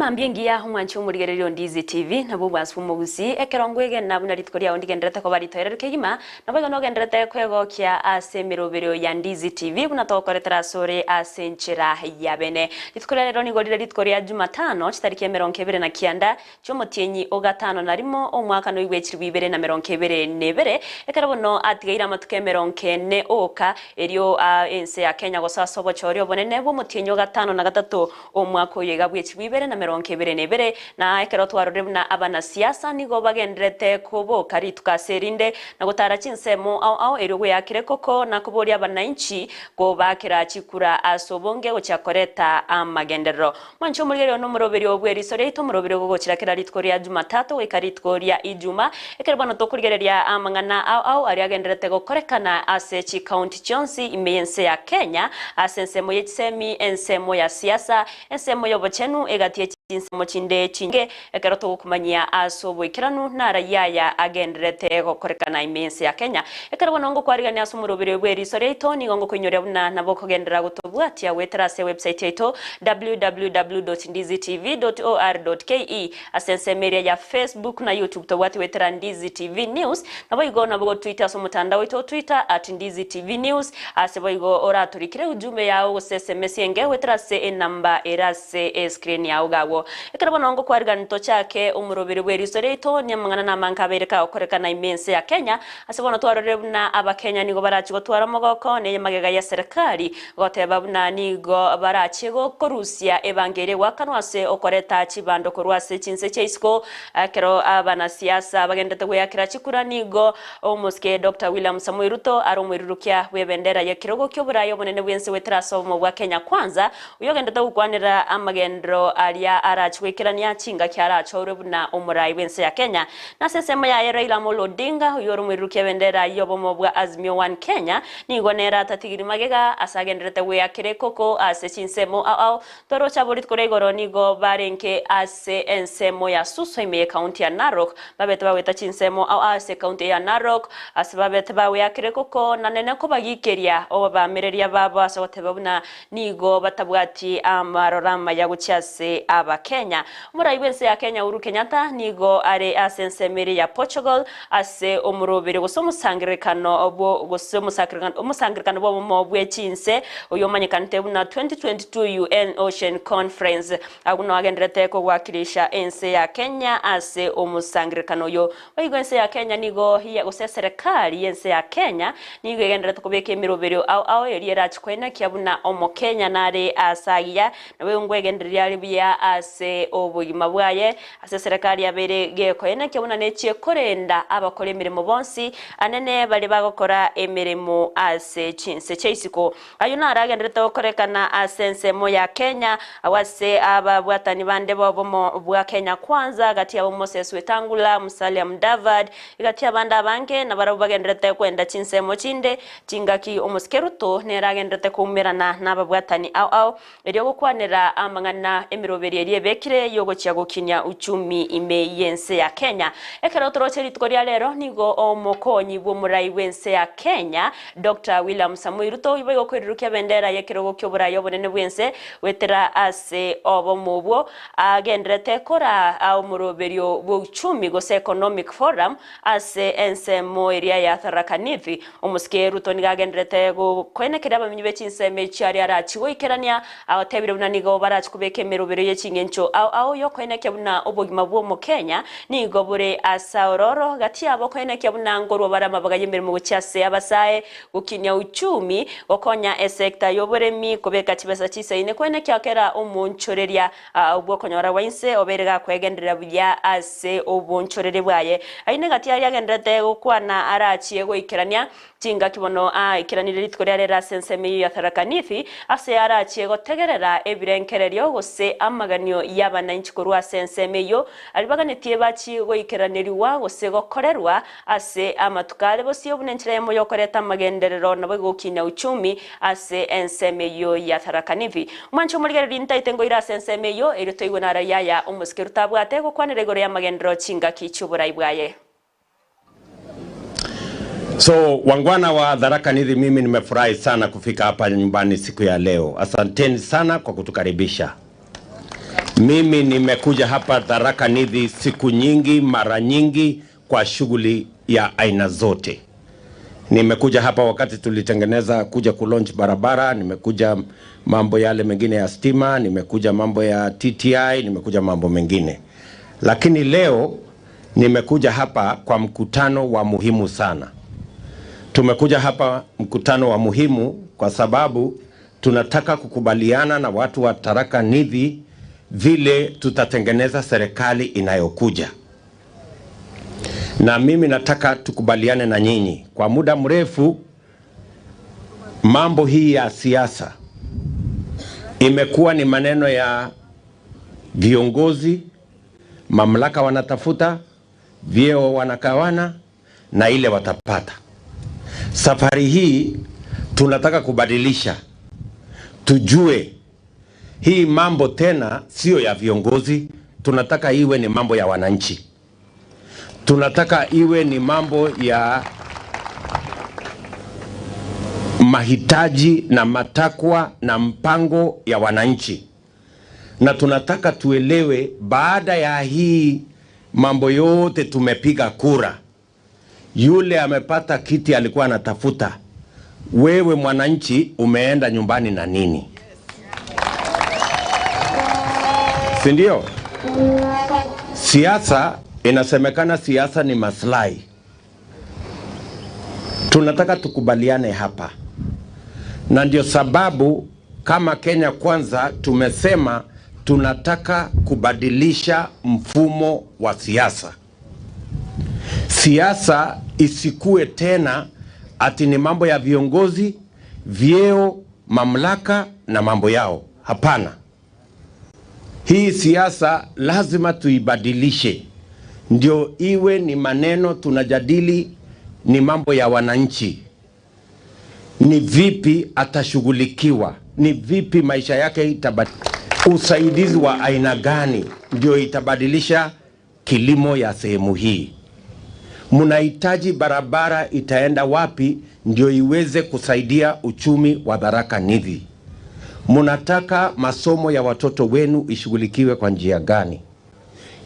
Emambia engiya omwanchi omorigereria o Ndizi TV, nabwo obwansu bw'omogusii, ekero ngwegena buna rituko riao ndigenderete koba ritoereru kegima, naboigo nogenderete kwegokia ase emeroberio ya Ndizi TV buna togokoretera asore ase enchera ya bene. Rituko ria rero nigo rire rituko ria Jumatano, chitariki emerongo ebere na kianda, chi'omotienyi o gatano na rimo, omwaka noigwe chilifu ibere na merongo ebere na ebere, ekero bono atigaire amatuko emerongo ene oka, erio ense ya Kenya gosoa ase obochori obonene bw'omotienyi o gatano na gatato Omwaka oyo iga bw'echigwa ibere na merongo ebere na ebere, na ekero twarorire buna abanasiasa nigo bagendererete koboka rituko ase erinde, na gotara chinsemo ao ao erio gweakera ekoko na koboria abanainchi kobakera chikura ase obonge gochia koreta amagenderero. Mwanche omorigererio nomoroberio bw'eriso riaito, omoroberio ogogochera kera rituko ria Jumatatu goika rituko ria Ijuma, ekero bono tokorigereria amang'ana ao ao aria agendererete gokorekana ase chikaunti chionsi ime y'ense ya Kenya, Ase ensemo ye chisemi, ensemo ya siasa, ensemo y'obochenu, egati ye chinsemo chinde chinyinge, ekero togokumanyia ase oboikeranu narayia aya agendererete gokorekana ime y'ense ya Kenya. Ekero bono ngokwarigania ase omoroberi bw'eriso riaito, nigo ngokoinyoria buna nabo okogenderera gotobwatia goetera ase ewebsite yaito www.ndizitv.or.ke, Ase ensemo eria ya Facebook na YouTube tobwate goetera Ndizi TV News, naboigo nabo gotwita ase omotandao oito o Twitter at Ndizi TV News. Ase boigo oratorikere ujumbe yao gose SMS enge goetera ase enamba ere ase escreen yao iga agwo. Ekero bono ngokwarigani tochake omoroberi bw'eriso riaito ni amang'ana namange abeire kagokorekana ime ense ya Kenya. Ase bono twarorire buna abakenya nigo barachi gotwara omogoko neye magega ya serikali Goteba buna nigo barache gokorusia ebango eria egoakanwa ase okoreta chibando korwa ase chinse chia isiko. Ekero abanasiasa bagenderete goeakera chikura nigo omosike Doctor William Samoei Ruto are omoirurukia bw'ebendera y'ekerogo ki'oboraai obonene bw'ense goetera ase obomo bwa Kenya Kwanza oyio ogenderete gokwanera amagenderero aria arache goikerania chingaki arachorwe buna omoraai bw'ense ya Kenya. Nase ensemo yaye Raila Amolo Odinga oyio ore omoirurukia ebendera y'obomo bwa Azimio One Kenya Nigo nere atatigiri magega ase agenderete gweakera ekoko ase chinsemo ao ao. Toroche abwo rituko ria igoro nigo barenge ase ensemo ya Suswa ime y'ekaunti ya Narok, babete bagoeta chinsemo ao ao ase ekaunti ya Narok, ase babete bagweakera ekoko na nene kobagikeria obaamereria babo ase ogoteba buna nigo batabwati amaroro amaya gochia ase Abakenya. Omorai bw'ense ya Kenya Uhuru Kenyatta nigo are ase ensemo eria ya Portugal ase omoroberi gose omosangererekano bwo gose omosangererekano bw'obomo bwe chinse oyio omanyekanete buna 2022 UN Ocean Conference. Agwo nao agendererete kogwakirisha ense ya Kenya ase omosangererekano oyo. Boigo ense ya Kenya nigo gose eserekari y'ense ya Kenya nigo egendererete kobeka emeroberio ao ao eria erache koenekia buna omokenya nare ase agiya naboigo ngwegendereria are buya ase obogima bwaye. Ase eserekari yabeire gekoenekia buna nechie korenda abakora emeremo bonsi, anene baria bagokora emeremo ase chinse chia isiko. Ayio naro agendererete gokorekana ase ensemo ya Kenya, agwo ase ababwatani bande b'obomo bwa Kenya Kwanza, gati yabo Moses Wetangula, Musalia Mudavadi, gati y'abande abange, nabarabwo bagendererete kwenda chinsemo chinde chingaki omosike Ruto nere agendererete koumerana nababwatani ao ao Erio gokwanera amang'ana emeroberi eria ebekire y'ogochia gokinia uchumi ime y'ense ya Kenya. Ekero toroche rituko ria rero nigo omokonyi bw'omorai bw'ense ya Kenya Doctor William Samoei Ruto oibo igo okoirurukia ebendera y'ekerogo ki'oborai obonene bw'ense goetera ase obomo obwo agenderete koraa omoroberio bw'euchumi gose Economic Forum ase ensemo eria ya Tharaka Nithi. Omosike Ruto nigo agenderete gokoenekeria abamenyi be chinsemo echio aria arachie goikerania, agotebire buna nigo barachie kobeka emerobero ye ching'encho ao ao y'okoenekia buna obogima bw'Omokenya nigo bore ase aororo, gati yabo okoenekia buna nkorwa bare amabaga y'emeremo gochia ase abasae, gokinia uchumi, gokonya esecta y'oboremi, kobeka chibesa chisaine koenekia kera omoonchoreria bw'okonyora gwa inse obeire gakwegenderera buya ase obonchoreri bwaye. Ayio negati aria agendererete gokwana arachie goikerania chingaki bono aikeranirie rituko ria rero ase ensemo eyio ya Tharaka Nithi, ase arachie gotegerera ebirengererio gose amaganio y'abanainchi korwa ase ensemo eyio aria baganetie bachie goikeranerigwa gose gokorerwa ase amatuko are bosio buna enchera eyemo y'okoreta amagenderero naboigo gokinia uchumi ase ensemo eyio ya Tharaka Nithi. Mwanche omorigererie ntaete ngoire ase ensemo eyio, erio toigwe naro yaya omosike Ruto abwate gokwanera igoro y'amagenderero chingaki chi'oborai bwaye. So wangwana wa Tharaka Nithi, mimi nimefurahi sana kufika hapa nyumbani siku ya leo. Asanteni sana kwa kutukaribisha. Mimi nimekuja hapa Tharaka Nithi siku nyingi, mara nyingi, kwa shughuli ya aina zote. Nimekuja hapa wakati tulitengeneza kuja kulaunch barabara, nimekuja mambo yale mengine ya stima, nimekuja mambo ya TTI, nimekuja mambo mengine, lakini leo nimekuja hapa kwa mkutano wa muhimu sana. Tumekuja hapa mkutano wa muhimu kwa sababu tunataka kukubaliana na watu wa Tharaka Nithi vile tutatengeneza serikali inayokuja na mimi nataka tukubaliane na nyinyi. Kwa muda mrefu, mambo hii ya siasa imekuwa ni maneno ya viongozi, mamlaka wanatafuta, vyeo wanakawana na ile watapata. Safari hii tunataka kubadilisha, tujue hii mambo tena sio ya viongozi, tunataka iwe ni mambo ya wananchi tunataka iwe ni mambo ya mahitaji na matakwa na mpango ya wananchi, na tunataka tuelewe, baada ya hii mambo yote tumepiga kura, yule amepata kiti alikuwa anatafuta, wewe mwananchi umeenda nyumbani na nini? Si ndio? Siasa inasemekana siasa ni maslahi. Tunataka tukubaliane hapa, na ndio sababu kama Kenya Kwanza tumesema tunataka kubadilisha mfumo wa siasa. Siasa isikue tena ati ni mambo ya viongozi, vyeo, mamlaka na mambo yao. Hapana, hii siasa lazima tuibadilishe ndio iwe ni maneno tunajadili, ni mambo ya wananchi, ni vipi atashughulikiwa, ni vipi maisha yake itabadilika, usaidizi wa aina gani ndio itabadilisha kilimo ya sehemu hii. Mnahitaji barabara itaenda wapi ndio iweze kusaidia uchumi wa Tharaka Nithi? Mnataka masomo ya watoto wenu ishughulikiwe kwa njia gani?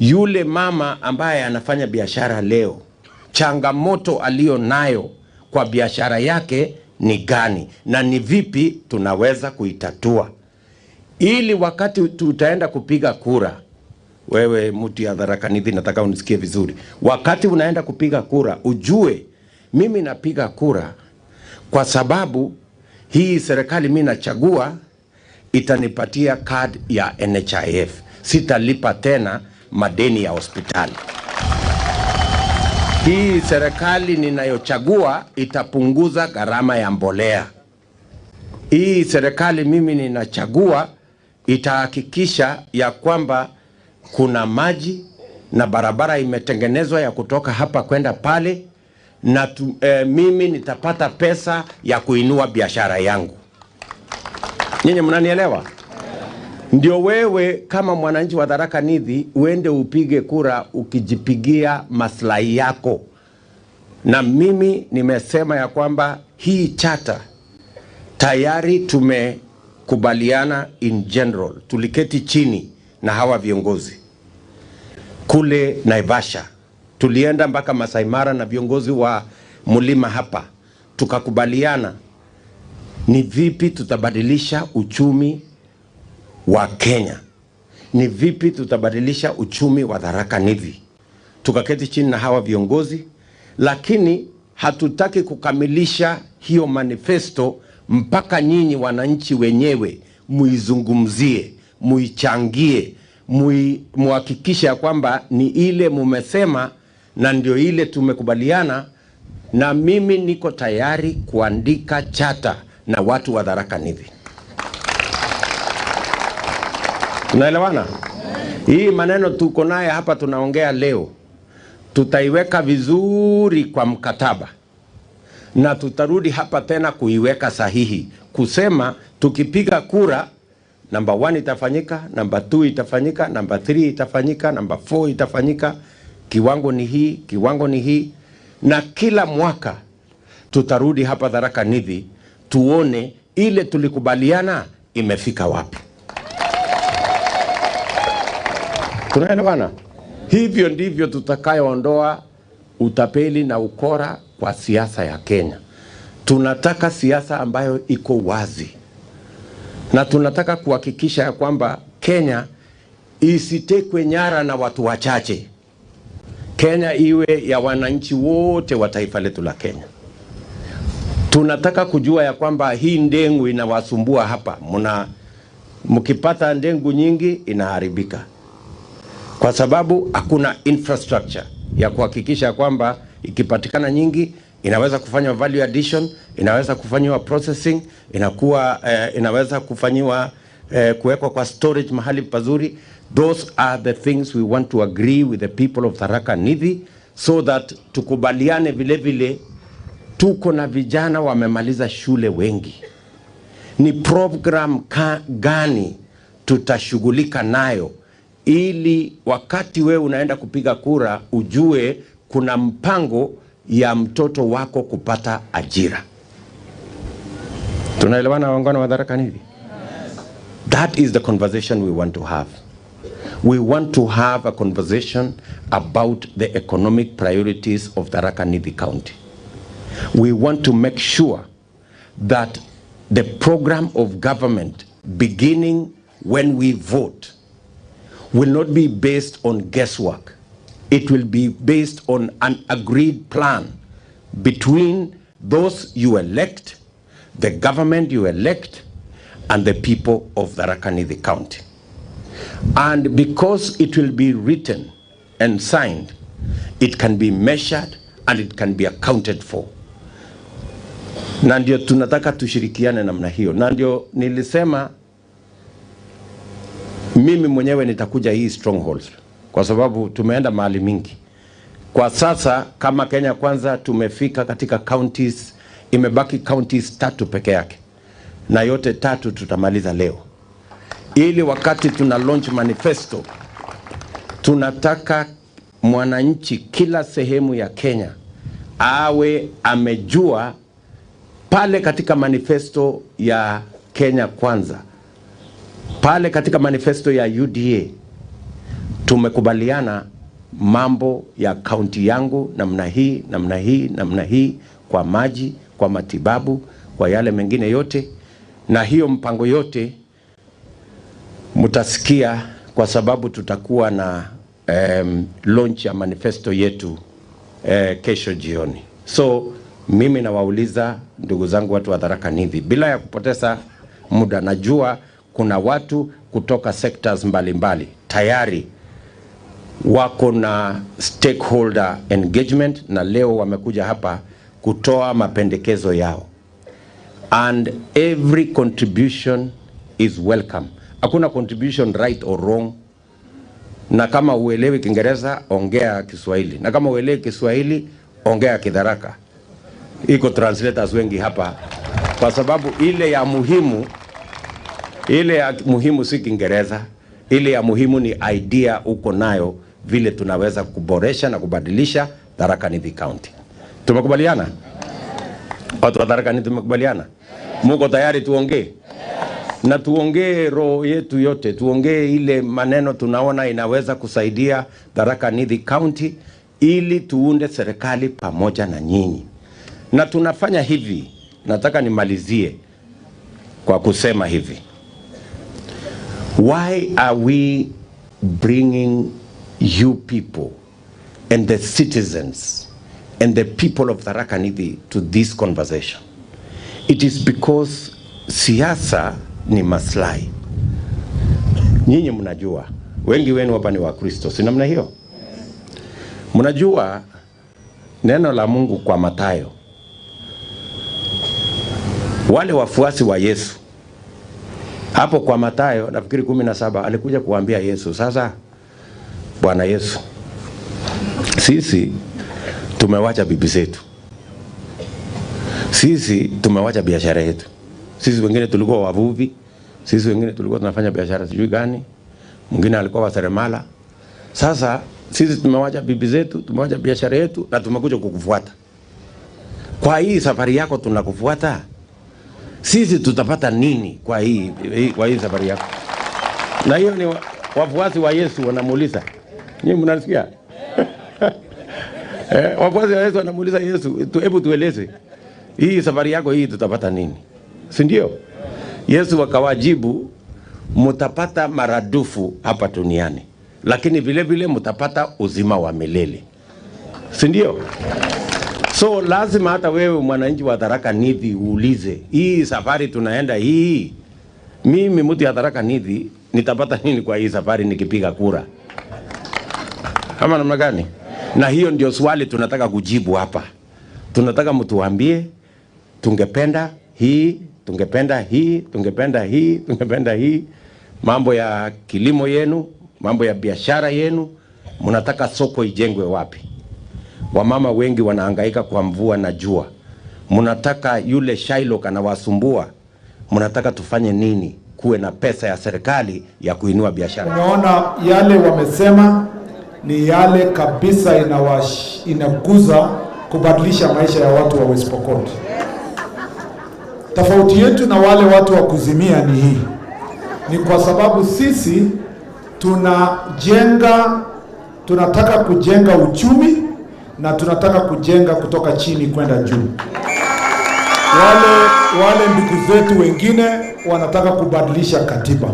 Yule mama ambaye anafanya biashara leo, changamoto aliyo nayo kwa biashara yake ni gani na ni vipi tunaweza kuitatua, ili wakati tutaenda kupiga kura, wewe mtu ya Tharaka Nithi, nataka unisikie vizuri. Wakati unaenda kupiga kura, ujue mimi napiga kura kwa sababu hii serikali mi nachagua itanipatia card ya NHIF, sitalipa tena madeni ya hospitali. Hii serikali ninayochagua itapunguza gharama ya mbolea. Hii serikali mimi ninachagua itahakikisha ya kwamba kuna maji na barabara imetengenezwa ya kutoka hapa kwenda pale, na tu, mimi nitapata pesa ya kuinua biashara yangu. Nyinyi mnanielewa? Ndio wewe kama mwananchi wa Tharaka Nithi uende upige kura ukijipigia maslahi yako. Na mimi nimesema ya kwamba hii chata tayari tumekubaliana in general, tuliketi chini na hawa viongozi kule Naivasha, tulienda mpaka Masai Mara na viongozi wa mlima hapa, tukakubaliana ni vipi tutabadilisha uchumi wa Kenya, ni vipi tutabadilisha uchumi wa Tharaka Nithi. Tukaketi chini na hawa viongozi, lakini hatutaki kukamilisha hiyo manifesto mpaka nyinyi wananchi wenyewe muizungumzie, muichangie, muhakikishe ya kwamba ni ile mumesema na ndio ile tumekubaliana. Na mimi niko tayari kuandika chata na watu wa Tharaka Nithi. Tunaelewana? Hii maneno tuko naye hapa tunaongea leo, tutaiweka vizuri kwa mkataba na tutarudi hapa tena kuiweka sahihi, kusema tukipiga kura namba 1 itafanyika, namba 2 itafanyika, namba 3 itafanyika, namba 4 itafanyika, kiwango ni hii, kiwango ni hii, na kila mwaka tutarudi hapa Tharaka Nithi tuone ile tulikubaliana imefika wapi. Tunaelewana? Hivyo ndivyo tutakayoondoa utapeli na ukora kwa siasa ya Kenya. Tunataka siasa ambayo iko wazi, na tunataka kuhakikisha ya kwamba Kenya isitekwe nyara na watu wachache. Kenya iwe ya wananchi wote wa taifa letu la Kenya. Tunataka kujua ya kwamba hii ndengu inawasumbua hapa, mna mkipata ndengu nyingi inaharibika kwa sababu hakuna infrastructure ya kuhakikisha kwamba ikipatikana nyingi inaweza kufanywa value addition, inaweza kufanyiwa processing, inakuwa eh, inaweza kufanyiwa eh, kuwekwa kwa storage mahali pazuri. Those are the things we want to agree with the people of Tharaka Nithi so that tukubaliane vile vile. Tuko na vijana wamemaliza shule wengi, ni program ka, gani tutashughulika nayo ili wakati wewe unaenda kupiga kura ujue kuna mpango ya mtoto wako kupata ajira. Tunaelewana waungwana wa Tharaka Nithi? That is the conversation we want to have. We want to have a conversation about the economic priorities of Tharaka Nithi County. We want to make sure that the program of government beginning when we vote will not be based on guesswork. It will be based on an agreed plan between those you elect, the government you elect, and the people of Tharaka Nithi County. And because it will be written and signed, it can be measured and it can be accounted for. Na ndio tunataka tushirikiane namna hiyo, na ndio nilisema mimi mwenyewe nitakuja hii strongholds kwa sababu tumeenda mahali mingi. Kwa sasa kama Kenya Kwanza tumefika katika counties, imebaki counties tatu peke yake, na yote tatu tutamaliza leo, ili wakati tuna launch manifesto tunataka mwananchi kila sehemu ya Kenya awe amejua pale katika manifesto ya Kenya Kwanza, pale katika manifesto ya UDA tumekubaliana mambo ya kaunti yangu namna hii namna hii namna hii, kwa maji, kwa matibabu, kwa yale mengine yote, na hiyo mpango yote mtasikia, kwa sababu tutakuwa na launch ya manifesto yetu kesho jioni. So mimi nawauliza ndugu zangu watu wa Tharaka Nithi, bila ya kupoteza muda, najua kuna watu kutoka sectors mbalimbali mbali, tayari wako na stakeholder engagement na leo wamekuja hapa kutoa mapendekezo yao, and every contribution is welcome. Hakuna contribution right or wrong, na kama uelewi Kiingereza ongea Kiswahili, na kama uelewi Kiswahili ongea Kidharaka. Iko translators wengi hapa, kwa sababu ile ya muhimu ile ya muhimu si Kiingereza, ile ya muhimu ni idea uko nayo vile tunaweza kuboresha na kubadilisha Tharaka Nithi County. Tumekubaliana watu wa Tharaka Nithi, tumekubaliana? Muko tayari tuongee? Na tuongee roho yetu yote, tuongee ile maneno tunaona inaweza kusaidia Tharaka Nithi County ili tuunde serikali pamoja na nyinyi, na tunafanya hivi. Nataka nimalizie kwa kusema hivi. Why are we bringing you people and the citizens and the people of Tharaka Nithi to this conversation? It is because siasa ni maslahi. Nyinyi mnajua, wengi wenu hapa ni Wakristo, si namna hiyo? Mnajua neno la Mungu kwa Mathayo, wale wafuasi wa Yesu hapo kwa Mathayo nafikiri 17 alikuja kuambia Yesu, sasa Bwana Yesu, sisi tumewacha bibi zetu, sisi tumewacha biashara yetu, sisi wengine tulikuwa wavuvi, sisi wengine tulikuwa tunafanya biashara sijui gani, mwingine alikuwa wa seremala. Sasa sisi tumewacha bibi zetu, tumewacha biashara yetu na tumekuja kukufuata. Kwa hii safari yako tunakufuata sisi tutapata nini kwa hii, kwa hii safari yako? Na hiyo ni Wafuasi wa Yesu wanamuuliza, nyinyi mnasikia? Eh, wafuasi wa Yesu wanamuuliza Yesu, tu, hebu tueleze hii safari yako hii tutapata nini, si ndio? Yesu akawajibu, mtapata maradufu hapa duniani, lakini vile vile mtapata uzima wa milele, si ndio? So lazima hata wewe mwananchi wa Tharaka Nithi uulize, hii safari tunaenda hii, mimi mtu ya Tharaka Nithi nitapata nini kwa hii safari nikipiga kura, ama namna gani? Na hiyo ndio swali tunataka kujibu hapa. Tunataka mtuambie, tungependa hii, tungependa hii, tungependa hii, tungependa hii, mambo ya kilimo yenu, mambo ya biashara yenu, mnataka soko ijengwe wapi? Wamama wengi wanahangaika kwa mvua na jua, mnataka yule Shylock anawasumbua, mnataka tufanye nini? Kuwe na pesa ya serikali ya kuinua biashara. Umeona yale wamesema ni yale kabisa inawash, inaguza kubadilisha maisha ya watu wa West Pokot. Tofauti yetu na wale watu wa kuzimia ni hii, ni kwa sababu sisi tunajenga, tunataka kujenga uchumi na tunataka kujenga kutoka chini kwenda juu. Wale, wale ndugu zetu wengine wanataka kubadilisha katiba.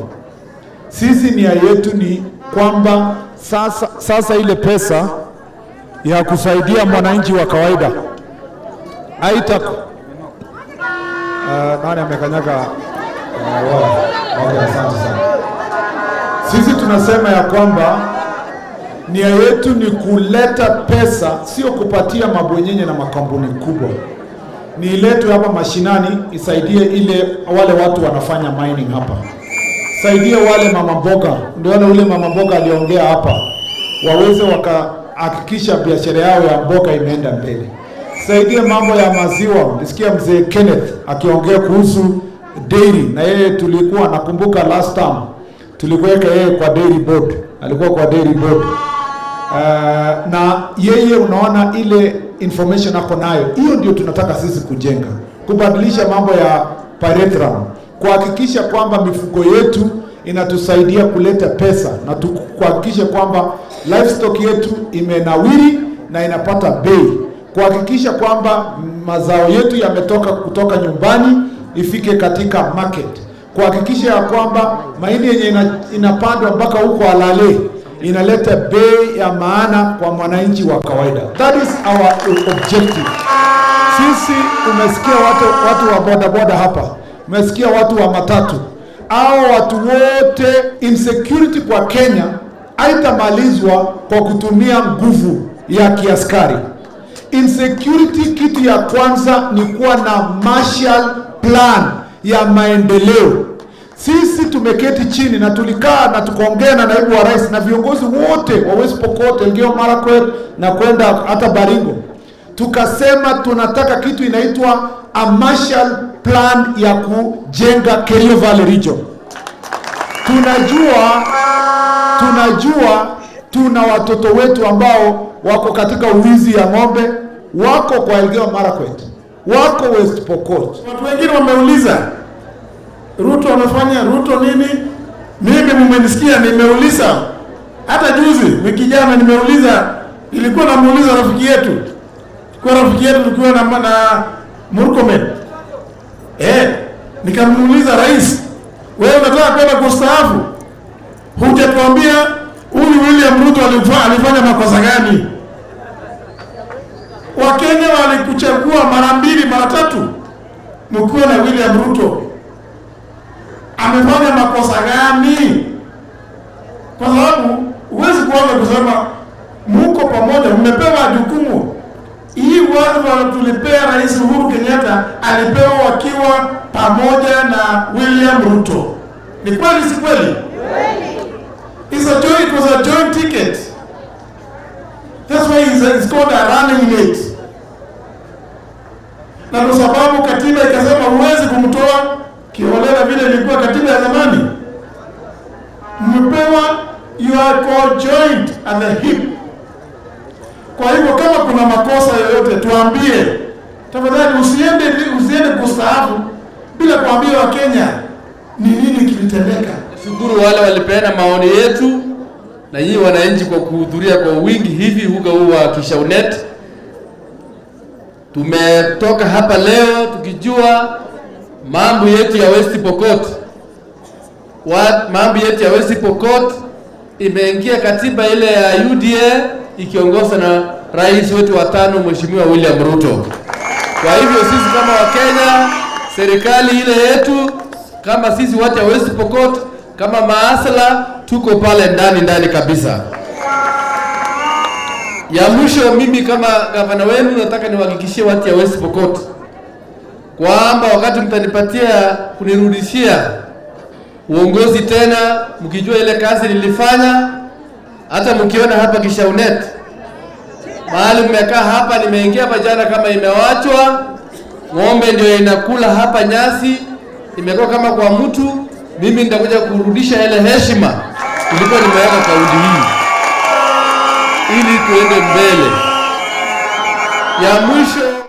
Sisi nia yetu ni kwamba sasa, sasa ile pesa ya kusaidia mwananchi wa kawaida haita uh, nani amekanyaga uh, wao. Okay, asante sana. Sisi tunasema ya kwamba nia yetu ni kuleta pesa, sio kupatia mabwenyenye na makampuni kubwa, ni iletwe hapa mashinani isaidie ile wale watu wanafanya mining hapa saidie wale mama mboga, ndio wale ule mama mboga aliongea hapa, waweze wakahakikisha biashara yao ya mboga imeenda mbele. Saidie mambo ya maziwa, nisikia mzee Kenneth akiongea kuhusu dairy, na yeye tulikuwa nakumbuka last time tulikuweka yeye kwa dairy board, alikuwa kwa dairy board. Uh, na yeye unaona ile information ako nayo, hiyo ndio tunataka sisi kujenga, kubadilisha mambo ya pyrethrum, kuhakikisha kwamba mifugo yetu inatusaidia kuleta pesa na kuhakikisha kwamba livestock yetu imenawiri na inapata bei, kuhakikisha kwamba mazao yetu yametoka kutoka nyumbani ifike katika market, kuhakikisha ya kwamba mahindi yenye ina, inapandwa mpaka huko Alale inaleta bei ya maana kwa mwananchi wa kawaida. That is our objective. Sisi umesikia watu, watu wa bodaboda hapa, umesikia watu wa matatu, hao watu wote, insecurity kwa Kenya haitamalizwa kwa kutumia nguvu ya kiaskari. Insecurity, kitu ya kwanza ni kuwa na Marshall Plan ya maendeleo. Sisi tumeketi chini na tulikaa na tukaongea na naibu wa rais na viongozi wote wa West Pokot, Elgeyo Marakwet na kwenda hata Baringo, tukasema tunataka kitu inaitwa a Marshall Plan ya kujenga Kerio Valley Region. Tunajua, tunajua tuna watoto wetu ambao wako katika uwizi ya ng'ombe, wako kwa Elgeyo Marakwet, wako West Pokot. Watu wengine wameuliza Ruto amefanya Ruto nini? Mimi mmenisikia, nimeuliza hata juzi, wiki jana nimeuliza, nilikuwa namuuliza rafiki yetu, kwa rafiki yetu tukiwa na, na Murkomen eh, nikamuuliza rais, wewe unataka kwenda kustaafu, hujatuambia huyu William Ruto alifanya makosa gani? Wakenya walikuchagua mara mbili mara tatu mkiwa na William Ruto, amefanya makosa gani? Kwa sababu huwezi kuanza kusema muko pamoja, mmepewa jukumu hii. Wadhifa tulipea Rais Uhuru Kenyatta, alipewa wakiwa pamoja na William Ruto. Ni kweli si kweli? It's a joint, it was a joint ticket. That's why it's, it's called a running mate. Na kwa sababu katiba ikasema huwezi kumtoa kiholela vile ilikuwa katiba ya zamani. Mmepewa, you are co-joined at the hip. Kwa hivyo kama kuna makosa yoyote tuambie tafadhali, usiende usiende kustaafu bila kuambia Wakenya ni nini kilitendeka. Shukuru wale walipeana maoni yetu na nyinyi wananchi kwa kuhudhuria kwa wingi hivi uga huu wa Kishaunet. Tumetoka hapa leo tukijua mambo yetu ya West Pokot, mambo yetu ya West Pokot imeingia katiba ile ya UDA ikiongozwa na rais wetu wa tano Mheshimiwa William Ruto. Kwa hivyo sisi kama Wakenya, serikali ile yetu, kama sisi watu wa West Pokot, kama maasla, tuko pale ndani ndani kabisa. Ya mwisho, mimi kama gavana wenu nataka niwahakikishie watu ya West Pokot kwamba wakati mtanipatia kunirudishia uongozi tena, mkijua ile kazi nilifanya, hata mkiona hapa Kishaunet mahali mmekaa hapa, nimeingia hapa jana kama imewachwa, ng'ombe ndio inakula hapa nyasi, imekuwa kama kwa mtu. Mimi nitakuja kurudisha ile heshima nilikuwa nimeweka kaunti hii, ili tuende mbele. Ya mwisho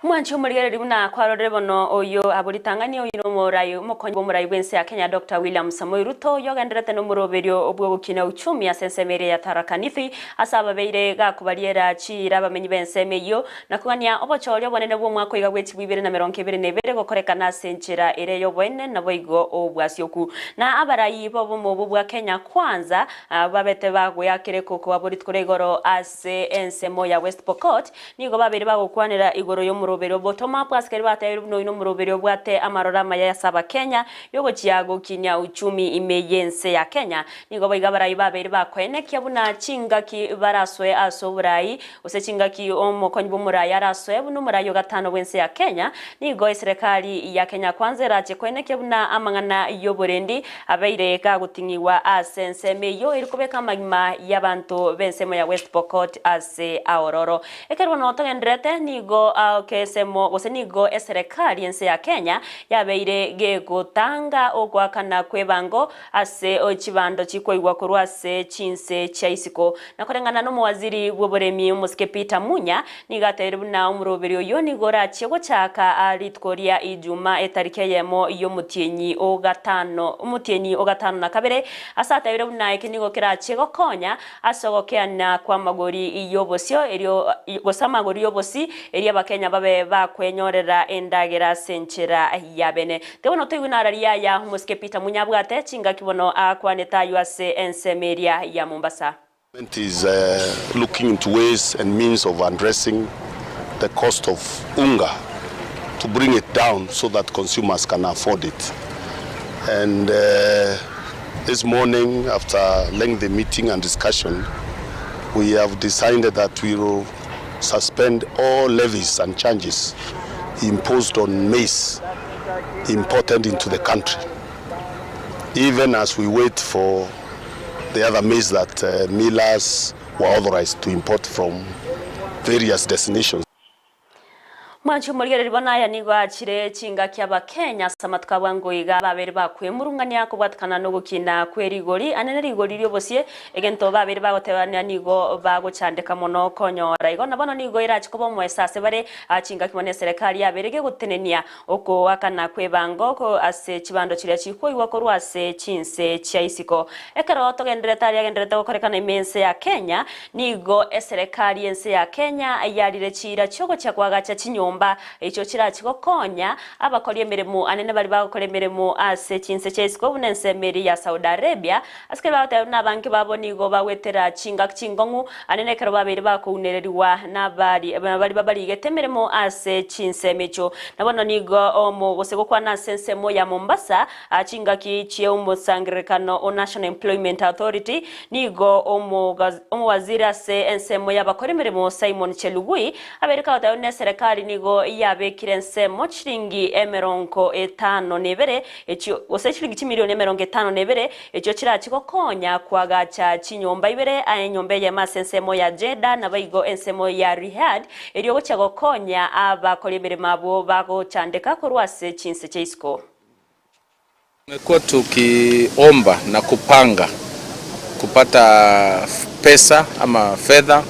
Mwanche omorigereria buna kwarorire bono oyio abwo ritang'ani oyio nomorai omokonyi bw'omorai bw'ense ya Kenya Doctor William Samoei Ruto oyio ogenderete nomoroberio bw'ogokina uchumi ase ensemo eria ya Tharaka Nithi ase ababeire gakobariera chiira abamenyi b'ensemo eyio na kogania obochori obonene bw'omwaka oiga bwe chibwa ibere na merongo ebere na ebere gokorekana ase enchera ere y'oboene naboigo obwasioku na abarai b'obomo obwo bwa Kenya Kwanza babete bagoeakera ekoko abwo rituko ria igoro ase ensemo ya West Pokot. Nigo babeire bagokwanera igoro y'omoroberio o bottom up ase keria batebirie buna oyio nomoroberio obwate amaroro amaya ase abakenya yogochia gokinia uchumi ime y'ense ya Kenya. Nigo boigo abarai babeire bakoenekia buna chingaki barasoe ase oborai gose chingaki omokonyi bw'omorai arasoe buna omorai o gatano bw'ense ya Kenya. Nigo eserekari ya Kenya Kwanza erache koenekia buna amang'ana y'oborendi abeire gagoting'igwa ase ensemo eyio eri kobeka amagima y'abanto b'ensemo ya West Pokot ase aororo. Ekero bono togendererete nigo ensemo gose nigo eserekari ense ya Kenya yabeire gegotanga ogoakana kw'ebango ase chibando chikoigwa korwa ase chinse chia isiko. Na koreng'ana nomowaziri bw'oboremi omosike Peter Munya nigo atebirie buna omoroberi oyio nigo orachie gochaka rituko ria Ijuma etariki eyemo y'omotienyi o gatano omotienyi o gatano na kabere ase atebire buna eke nigo kerachie gokonya ase ogokeana kw'amagori y'obosio erio gose amagori y'obosi erio abakenya babe bakwenyorera endagera ase enchera yabene. Tiga bono toigwe nararia aya omosike Peter Munya abwate chingaki bono akwanete aywo ase ensemo eria ya Mombasa. Government is looking into ways and means of addressing the cost of unga to bring it down so that consumers can afford it. And this morning after lengthy meeting and discussion, we have decided that we will suspend all levies and charges imposed on maize imported into the country, even as we wait for the other maize that uh, millers were authorized to import from various destinations. Mwanche omorigereria bono aya nigo achire chingaki Abakenya ase amatuko a bwango iga babeire bakwemurungania kobwatekana nogokina kwe rigori anene rigori riobosie egento babeire bagotebania nigo bagochandeka mono konyora igo na bono nigo erache koba omoeso ase bare chingaki bono eserekari yabeire gegotenenia okoakana kwebango ko ase chibando chiria chikoigwa korwa ase chinse chia isiko ekero togendererete aria agendererete gokorekana ime ense ya Kenya Nigo eserekari y'ense ya Kenya yarire chiira chi'ogochia koagacha chinyomba echio chirachie gokonya abakori emeremo anene baria bagokora emeremo ase chinse chia isiko buna ensemo eria ya Saudi Arabia. Ase keria bagoteba buna abange babo nigo bagwetera chingaki chingong'u anene ekero babeire bakounererigwa nabari baria babarigete emeremo ase chinsemo echio. Na bono nigo omo gose gokwana ase ensemo ya Mombasa chingaki chi'omosangererekano o National Employment Authority Nigo omowaziri ase ensemo y'abakori emeremo Simon Chelugui abeire kagoteba buna eserekari nigo yabekire ensemo chiringi emerongo etano na ebere echio gose chiringi chimilioni emerongo etano na ebere echio chirachi gokonya koagacha chinyomba ibere aye enyomba eyemo ase ensemo ya Jeddah naboigo ensemo ya Riyadh erio gochia gokonya abakori emeremo abwo bagochandeka korwa ase chinse chia isiko. Tumekuwa tukiomba na kupanga kupata pesa ama fedha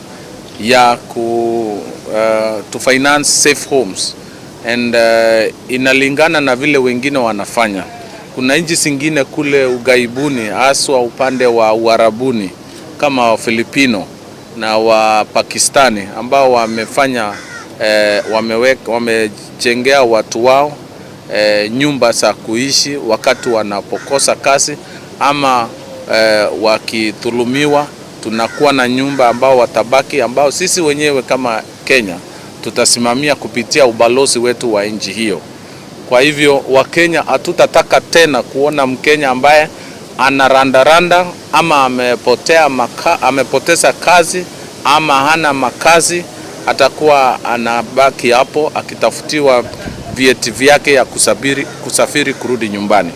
ya ku uh, to finance safe homes and uh, inalingana na vile wengine wanafanya. Kuna nchi zingine kule ughaibuni, haswa upande wa Uarabuni kama Wafilipino na Wapakistani ambao wamefanya wameweka, wamejengea watu wao nyumba za kuishi wakati wanapokosa kazi ama wakidhulumiwa. Tunakuwa na nyumba ambao watabaki, ambao sisi wenyewe kama Kenya tutasimamia kupitia ubalozi wetu wa nchi hiyo. Kwa hivyo Wakenya hatutataka tena kuona Mkenya ambaye anarandaranda ama amepoteza kazi ama hana makazi, atakuwa anabaki hapo akitafutiwa vyeti vyake ya kusafiri kurudi nyumbani.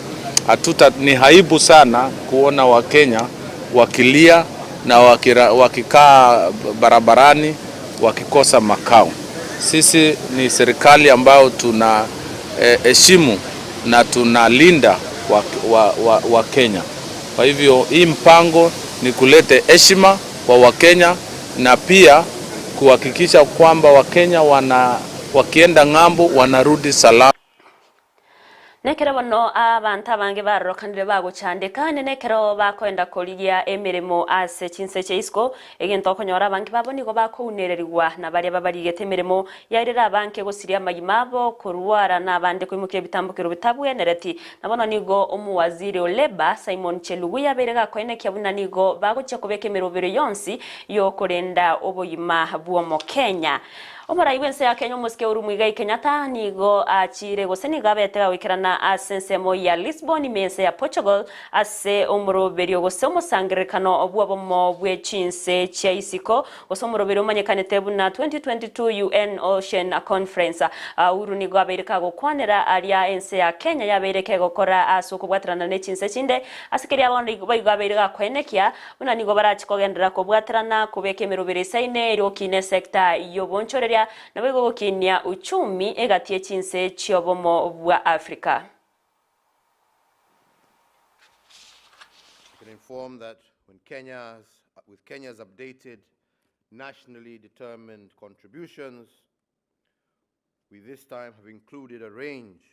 Ni aibu sana kuona Wakenya wakilia na wakikaa barabarani wakikosa makao. Sisi ni serikali ambayo tuna heshimu na tunalinda Wakenya. Kwa hivyo hii mpango ni kulete heshima kwa Wakenya na pia kuhakikisha kwamba Wakenya wakienda ng'ambo wanarudi salama. Nekero bono abanto abange barokanire bagochandeka ande nekero bakoenda korigia emeremo ase chinse chia isiko, egento okonyora abange babo nigo bakounererigwa na baria babarigete emeremo yairire abange gosiria amagima abo korwara na abande koimokia ebitambokero bitabwenereti. Na bono nigo omuwaziri o Labour Simon Chelugui abeire gakoenekia buna nigo bagochia kobeka emerobero yonsi yokorenda oboyima bw'omokenya. Omorai bw'ense ya Kenya omosike Uhuru Muigai Kenyatta nigo achire gose nigo abete gagoikerana ase ensemo ya Lisbon ime ense ya Portugal ase omoroberio gose omosangererekano bw'obomo bwe chinse chia isiko gose omoroberio omanyekanete buna 2022 UN Ocean Conference. Uhuru nigo abeire kagokwanera aria ense ya Kenya yabeire kegokora ase okobwaterana ne chinse chinde ase keria bono boigo abeire gakoenekia buna nigo barachi kogenderera kobwaterana kobeka emerobero esaine ere gokina esector y'obonchoreria naboigo gokinia uchumi egati ye chinse chi'obomo bwa Africa. I can inform that when Kenya's, with Kenya's updated nationally determined contributions, we this time have included a range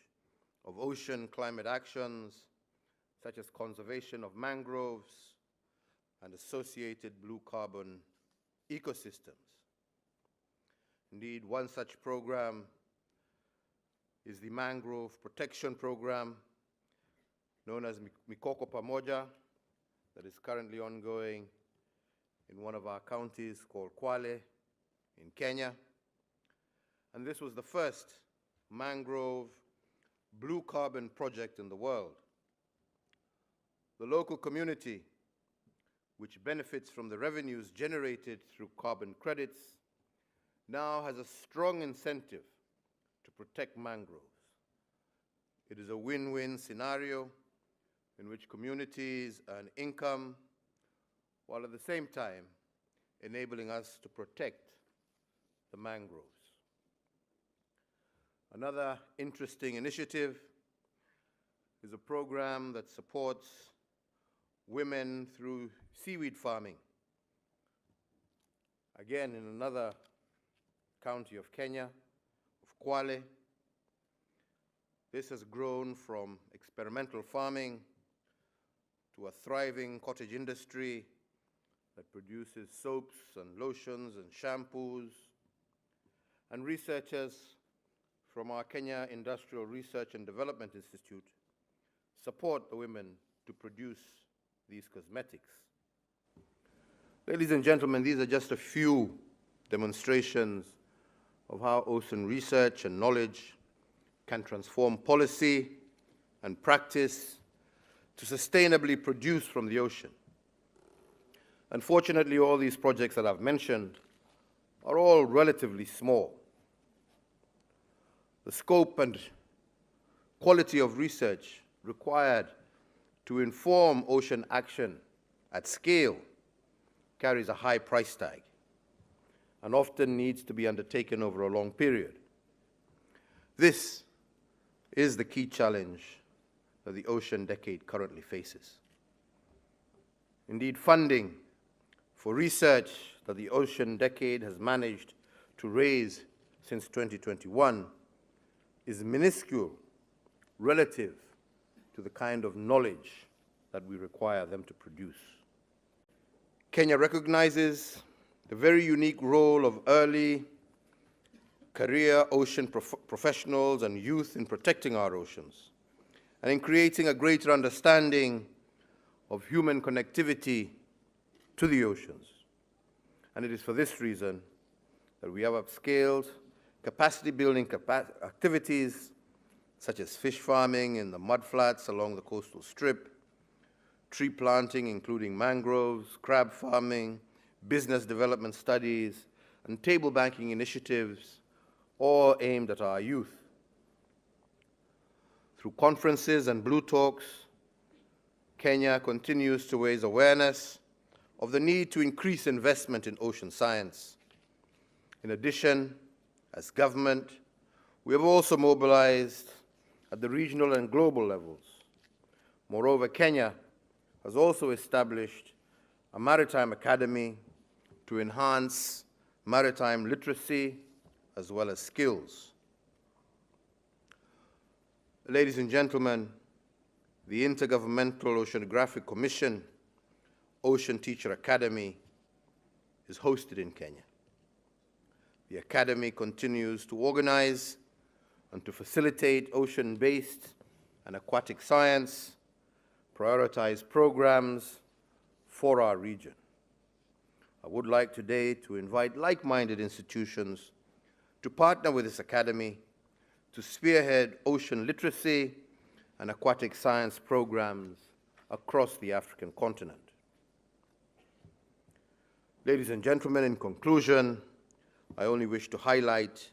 of ocean climate actions such as conservation of mangroves and associated blue carbon ecosystems. Indeed, one such program is the Mangrove Protection Program, known as Mikoko Pamoja, that is currently ongoing in one of our counties called Kwale in Kenya. And this was the first mangrove blue carbon project in the world. The local community, which benefits from the revenues generated through carbon credits, now has a strong incentive to protect mangroves. It is a win-win scenario in which communities earn income while at the same time enabling us to protect the mangroves. Another interesting initiative is a program that supports women through seaweed farming. Again, in another county of Kenya, of Kwale. This has grown from experimental farming to a thriving cottage industry that produces soaps and lotions and shampoos. And researchers from our Kenya Industrial Research and Development Institute support the women to produce these cosmetics. Ladies and gentlemen, these are just a few demonstrations of how ocean research and knowledge can transform policy and practice to sustainably produce from the ocean. Unfortunately, all these projects that I've mentioned are all relatively small. The scope and quality of research required to inform ocean action at scale carries a high price tag and often needs to be undertaken over a long period. This is the key challenge that the ocean decade currently faces. Indeed, funding for research that the ocean decade has managed to raise since 2021 is minuscule relative to to the kind of knowledge that we require them to produce. Kenya recognizes the very unique role of early career ocean prof professionals and youth in protecting our oceans and in creating a greater understanding of human connectivity to the oceans. And it is for this reason that we have upscaled capacity building capa activities such as fish farming in the mudflats along the coastal strip, tree planting including mangroves, crab farming, business development studies, and table banking initiatives, all aimed at our youth. Through conferences and blue talks, Kenya continues to raise awareness of the need to increase investment in ocean science. In addition, as government, we have also mobilized at the regional and global levels. Moreover, Kenya has also established a maritime academy to enhance maritime literacy as well as skills. Ladies and gentlemen, the Intergovernmental Oceanographic Commission Ocean Teacher Academy is hosted in Kenya. The Academy continues to organize and to facilitate ocean-based and aquatic science, prioritize programs for our region. I would like today to invite like-minded institutions to partner with this academy to spearhead ocean literacy and aquatic science programs across the African continent. Ladies and gentlemen, in conclusion, I only wish to highlight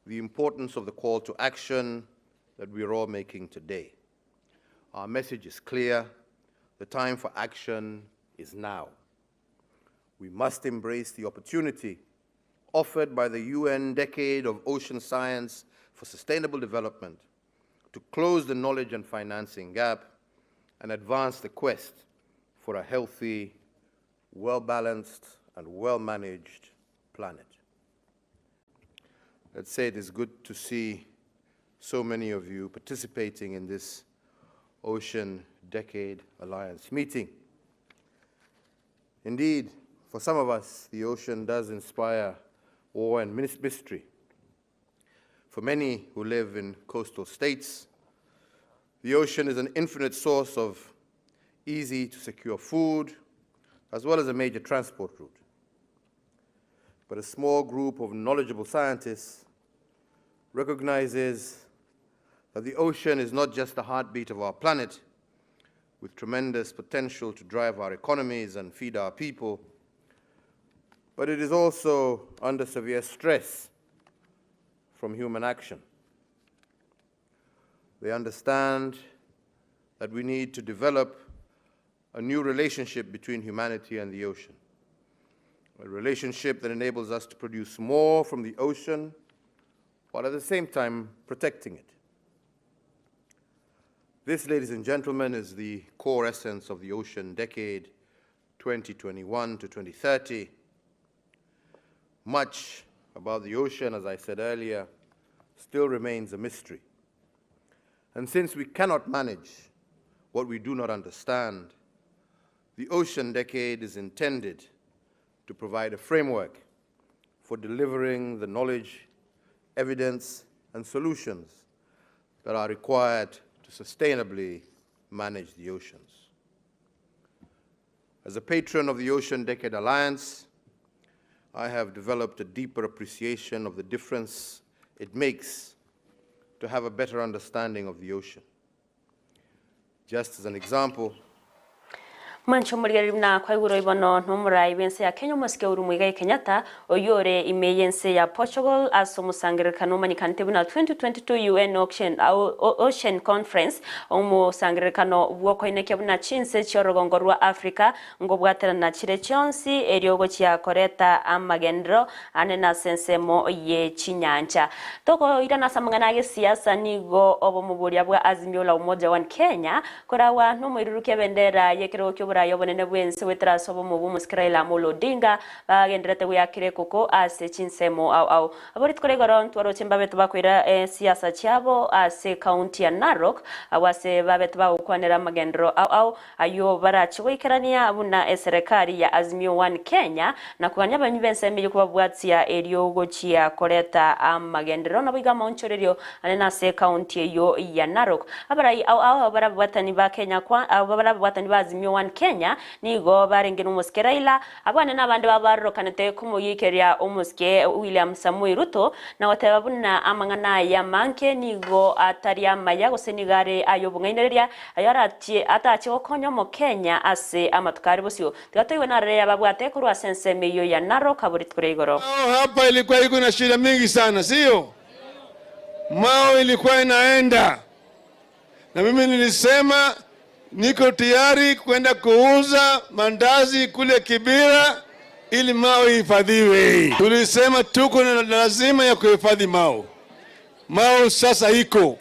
the importance of the call to action that we are all making today. Our message is clear. The time for action is now. We must embrace the opportunity offered by the UN Decade of Ocean Science for Sustainable Development to close the knowledge and financing gap and advance the quest for a healthy, well-balanced, and well-managed planet. Let's say it is good to see so many of you participating in this Ocean Decade Alliance meeting. Indeed, for some of us, the ocean does inspire awe and mystery. For many who live in coastal states, the ocean is an infinite source of easy to secure food, as well as a major transport route. But a small group of knowledgeable scientists recognizes that the ocean is not just the heartbeat of our planet, with tremendous potential to drive our economies and feed our people, but it is also under severe stress from human action. They understand that we need to develop a new relationship between humanity and the ocean, a relationship that enables us to produce more from the ocean while at the same time protecting it. This, ladies and gentlemen, is the core essence of the Ocean Decade 2021 to 2030. Much about the ocean, as I said earlier, still remains a mystery. And since we cannot manage what we do not understand, the Ocean Decade is intended to provide a framework for delivering the knowledge, evidence, and solutions that are required to sustainably manage the oceans. As a patron of the Ocean Decade Alliance, I have developed a deeper appreciation of the difference it makes to have a better understanding of the ocean. Just as an example, Mwanche omorigereria buna kwaigure bono nomorai bw'ense ya Kenya omosike Uhuru Muigai Kenyatta oyio ore ime y'ense ya Portugal ase omosangererekano omanyekanete buna 2022 UN Ocean, Ocean Conference omosangererekano bw'okoinekia buna chinse chi'orogongo rwa Africa Nkobwaterana chire chionsi, erio gochia koreta amagenderero ane nase ensemo ye chinyancha. Tokoirana ase amang'ana a gesiasa nigo obomo boria bwa Azimio la Umoja One Kenya koragwa nomoirurukia ebendera y'ekerogo ki'oborai. oboraai obonene bw'ense goetera ase obomo bw'omosike Raila Amolo Odinga bagendererete goeakera ekoko ase chinsemo ao ao. Abwo rituko ria igoro ntwaroche mbabete bakoira esiasa chiabo ase ekaunti ya Narok agwo ase babete bagokwanera amagenderero ao ao ayio barache goikerania buna eserekari ya Azimio One Kenya na kogania abanywi b'ensemo eyio kobabwatia erio gochia koreta amagenderero naboigo amaonchorerio anene ase ekaunti eyio ya Narok. Abarai ao ao abwo barabwatani ba Kenya kwa abwo barabwatani ba Azimio One Kenya nigo barenge nomosike Raila Abwo nabande babo barorokanete komogiikeria omosike William Samoei Ruto na goteba buna amang'ana aye amange nigo atari amaya gose nigo are ay'obong'ainereria ayo arachie atache gokonya omokenya ase amatuko are bosio. Tiga toigwe narore yababwate korwa ase ensemo eyio ya Narok abwo rituko ria igoro. Mao hapa ilikuwa iko na shida mingi sana, sio? Mao ilikuwa inaenda na mimi nilisema niko tayari kwenda kuuza mandazi kule Kibera ili Mao ihifadhiwe. Tulisema tuko na lazima ya kuhifadhi Mao. Mao sasa iko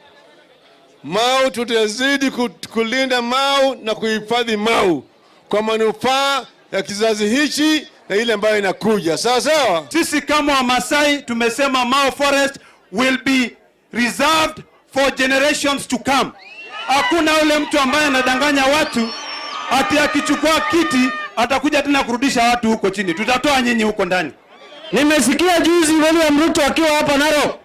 Mao, tutazidi kulinda Mao na kuhifadhi Mao kwa manufaa ya kizazi hichi na ile ambayo inakuja. Sawa sawa. Sisi kama Wamasai tumesema Mao Forest will be reserved for generations to come. Hakuna ule mtu ambaye anadanganya watu ati akichukua kiti atakuja tena kurudisha watu huko chini. Tutatoa nyinyi huko ndani. Nimesikia juzi William Ruto akiwa hapa Narok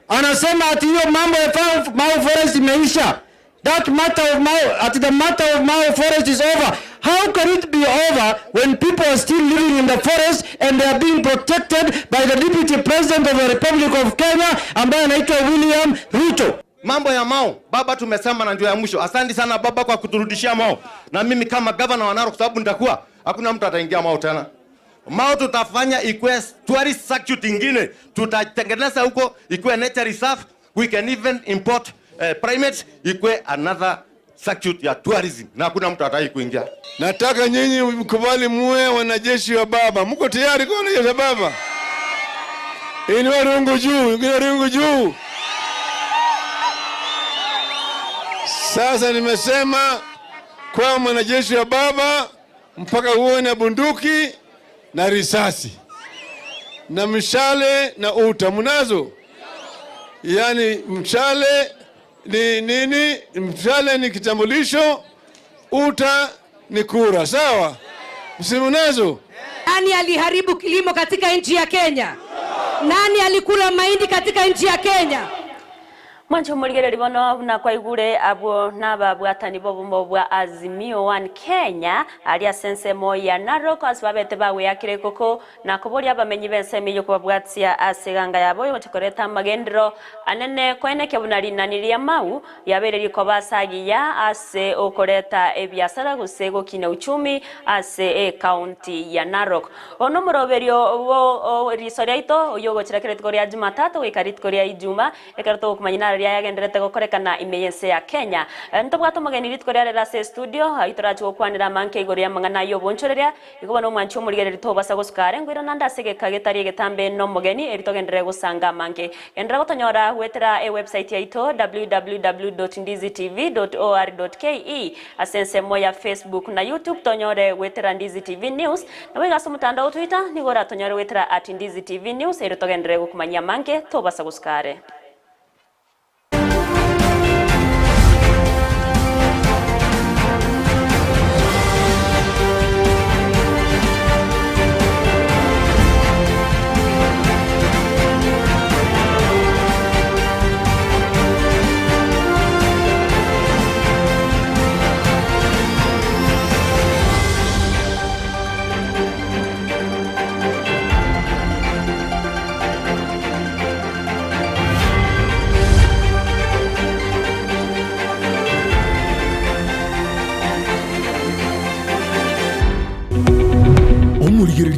anasema ati hiyo mambo ya Mau Forest imeisha. That matter of Mau, at the matter of Mau Forest is over. How can it be over when people are still living in the forest and they are being protected by the Deputy President of the Republic of Kenya ambaye anaitwa William Ruto? Mambo ya Mao baba, tumesema na ndio ya mwisho. Asante sana baba kwa kuturudishia Mao, na mimi kama governor wa Narok, sababu nitakuwa hakuna mtu ataingia Mao tena. Mao tutafanya ikuwe tourist circuit ingine, tutatengeneza huko ikuwe nature reserve. We can even import primates, ikuwe another circuit ya tourism, na hakuna mtu atai kuingia. Nataka nyinyi mkubali muwe wanajeshi wa baba. Mko tayari kuwa wanajeshi wa baba? Inua rungu juu, inua rungu juu. Sasa nimesema kwa mwanajeshi wa baba mpaka uwe na bunduki na risasi na mshale na uta. Mnazo? Yaani mshale ni nini? Mshale ni kitambulisho, uta ni kura. Sawa? Msimunazo? Nani aliharibu kilimo katika nchi ya Kenya? Nani alikula mahindi katika nchi ya Kenya? Mwancho omorigereria bono buna kwaigure abwo nababwatani b'obomo bwa Azimio One Kenya aria ase ensemo ya Narok ase babete bagweyakire ekoko na koboria abamenyi b'ensemo eyio kobabwatia ase eganga yabo oyogocha koreta amagenderero anene koenekia buna rinani ria Mau riabeire rikoba ase agiya ase okoreta ebiasara gose gokina uchumi ase ecounty ya Narok. Ono omoroberio bo riso riaito oyio ogochera kera rituko ria Jumatatu goika rituko ria Ijuma ekero togokomanya naro riria yagenderete gokorekana ime y'ense ya Kenya. Ntobwate omogeni rituko riarero ase estudio, ayio torache gokwanera amanke igoro y'amang'ana ayio obonchoreria, igo bono omwanchi omorigereria tobasa gosuka are ngoira naende ase egeka getari egetambe nomogeni eri togenderere gosanga amange. Genderera gotonyora goetera ewebsite yaito www.ndizitv.or.ke ase ensemo ya Facebook na YouTube tonyore goetera Ndizi TV News, naboigo ase omotandao o Twitter nigo oratonyore goetera at Ndizi TV News erio togenderere gokomanyia amange tobasa gosuka are.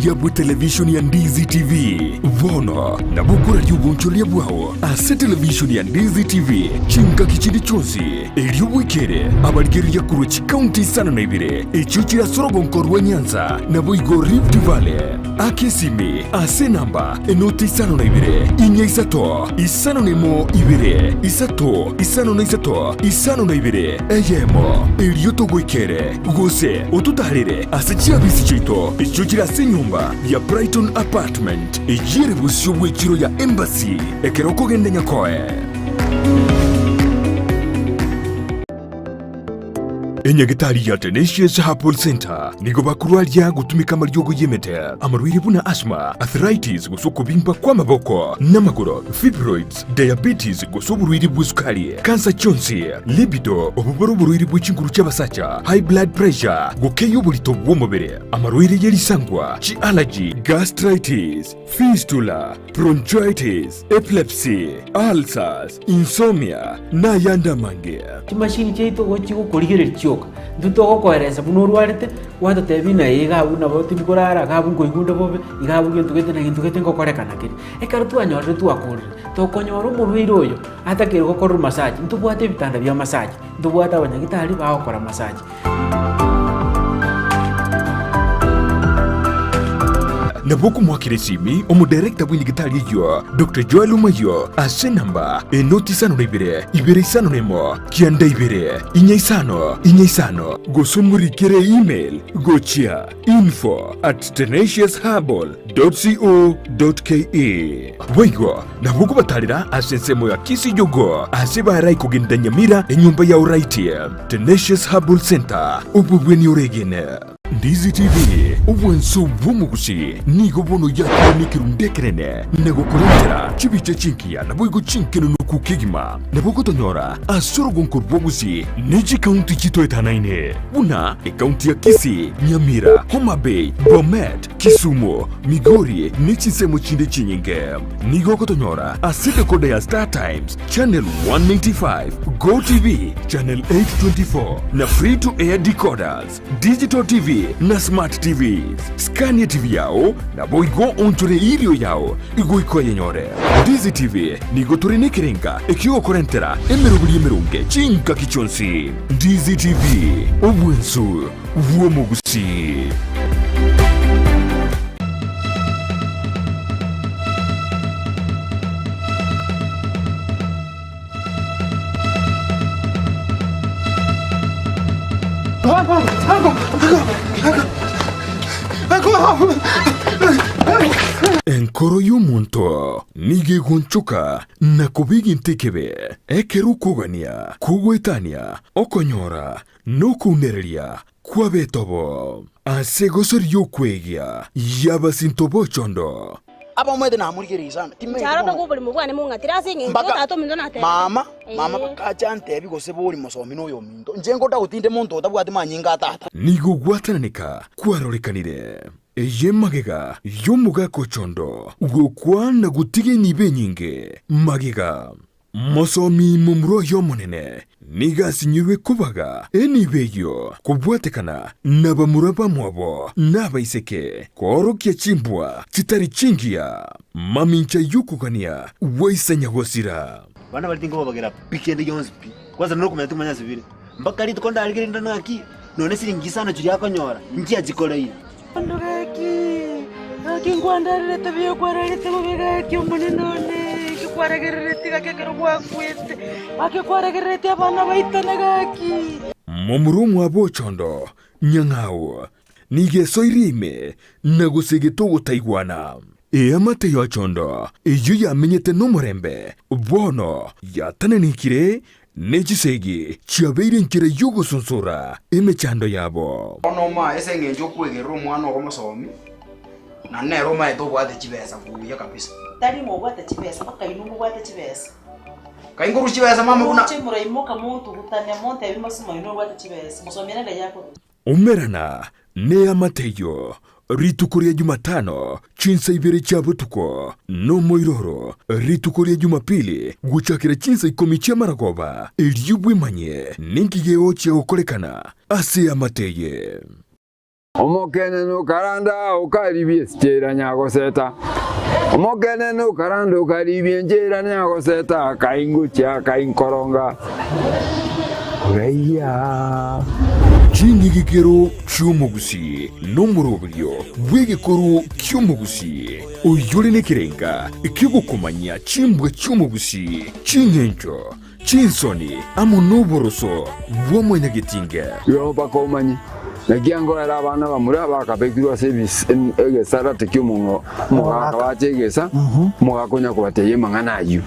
Obuya bwe television ya Ndizi TV. Bono nabo okoraria obonchoreria bwao ase television ya Ndizi TV chingaki chinde chionsi, erio bwekere abarigereria korwa chikaunti 52 echio chire ase orogonko rwa Nyanza naboigo Rift Valley. Aka esimi ase enamba enoti 52 4 3 51 2 3 53 52 eyemo, erio togoikere gose ototaarere ase chiabisi chiaito echio chire ase enyomba ya Brighton Apartment, eyio ere bosio bw'echiro ya Embassy ekero okogenda Nyakoe. Enyagitari ya Tenacious Herbal Centre nigo bakorwaria gotumeka amariogo y'emete, amarwaire buna asthma, arthritis gose okobimba kw'amaboko n'amagoro, fibroids, diabetes gose oborwaire bw'esukari, kansa chionsi, libido, obobore oborwaire bwe chinguru chi'abasacha, high blood pressure, gokeyia oborito bw'omobere, amarwaire ye risangwa, chi'allergy, gastritis, fistula, bronchitis, epilepsy, ulcers, insomnia, na ayande amange. Chimashini chiaito igo chigokorigereria chioka, intwe togokoeresa buna orwarete, gwatotebia ng'a iga abwo nabo tindi korara, iga abwo nkoigwa onde bobe, iga abwo gento gete na gento gete ngokorekana kere. Ekero twanyorire twakorire, tokonyora omorwaire oyo atakeire gokorerwa massage, ntobwate ebitanda bia massage, ntobwate abanyagitari bagokora massage. Nabo okomoakera esimi omodirector bw'enyagitari eyio, Doctor Joel Omayio, ase enamba enoti isano na ibere, ibere isano na emo, kianda ibere, inya isano, inya isano, gose omorikere email gochia info at tenaciousherbal dot co dot ke. Boigo nabo okobatarera ase ensemo ya Kisii Jogoo ase barai kogenda Nyamira enyomba ya Oraiti. Tenacious Herbal Center, obobweni oregene. Ndizi TV, obwanso bw'omogusi, nigo bono yakire nekerundu ekenene na gokorentera chibicha chingiya naboigo chinkenenuku kegima. Nabo ogotonyora ase orogonko rw'obogusi ne chikaunti chitoetanaine buna ekaunti ya Kisii, Nyamira, Homa Bay, Bomet, Kisumu, Migori ne chinsemo chinde chinyinge. Nigo ogotonyora ase decoder ya Star Times, Channel 195, Go TV, Channel 824 na Free to Air decoders, Digital TV na Smart TVs. Scania TV yao naboigo onchore erio yao igoika oyenyore. Ndizi TV nigo tore nekerenga ekiogokorentera emeroberi emeronge chingaki chionsi. Ndizi TV, obwensu bw'omogusii. Enkoro y'omonto nigo egonchoka na koba egento ekebe, ekero okogania kogoetania okonyora nokounereria kw'abetobo, ase egosori y'okwegia y'abasinto b'ochondo. Abamwete namorigereria sana, timanyeti Ncharo bono. toka oborimo bwane mong'atire ase eng'encho Mpaka tata ominto natebete. mama, mama Ee. bakacha antebi gose bori mosomi noyo ominto. Inche ngoda gotinde monto otabwati manyinga a tata. Nigo gwatananeka kwarorekanire. Eye magega y'omogaka ochondo gokwa na gotiga enibo enyinge magega. Mosomi momura oye omonene nigo asinyirwe kobaga enibo eyio kobwatekana nabamura bamwabo na abaiseke, koorokia chimbwa chitari chingiya, mamincha y'okogania gwaisa nyagosira. Abana baria tinkobabagera pi kende gionsi pi, kwanza nokomanya tikomanya ase bire. Mpaka rituko ndarigereria ndore ng'aki, nonye ne siringi isano chiria akonyora, nchiachikoreire. Bono gaki, gaki nkwandererete buya kwararete bobe gaki omonene one, eki kwaragerereti gaki ekero gwakwete, gaki kwaragerereti abana baitane gaki. Momura omwabo ochondo, nyang'au, nigo esoirie ime na gosegete ogotaigwana. Eamate y'ochondo eyio yamenyete nomorembe, bono yatananekire Ne chisegi chiabeire enchera y'ogosonsora emechando yabo. Bono omoaye ase engencho okwegerera omwana ogo mosomi, na nere omaete obwate chibesa buya kabisa. Tari ng'a obwate chibesa, mpaka inwe mobwate chibesa. Kai nkorusia chibesa mama buna. Moche moraimoka montugutane montebie mosimo inwe obwate chibesa, mosomi ere ng'ai akorwa. Umerana neamate eyio rituko ria Jumatano chinsa ibere chia botuko, nomoiroro rituko ria Jumapili gochakera chinsa ikomi chi'amaragoba, erio bwemanye ninki gegochia gokorekana ase eamate eye. Omokenene okaranda okaribia esichera nyagoseta, Omokenene okaranda okaribia enchera nyagoseta, Akaingochia akainkoronga oraiya. Chinyigikero chi'omogusii nomoroberio bw'egekoro ki'omogusii, oyore nekerenga ki'ogokomanyia chimbwa chi'omogusii, ching'encho, Chinsoni amo noboroso bwa mwanyagetinge. Igo mpaka omanye, naki angoera abana bamura bakabekirwe ase egesarate ki'omogaka bache egesa, omogaka onya kobatebia amang'ana ayio.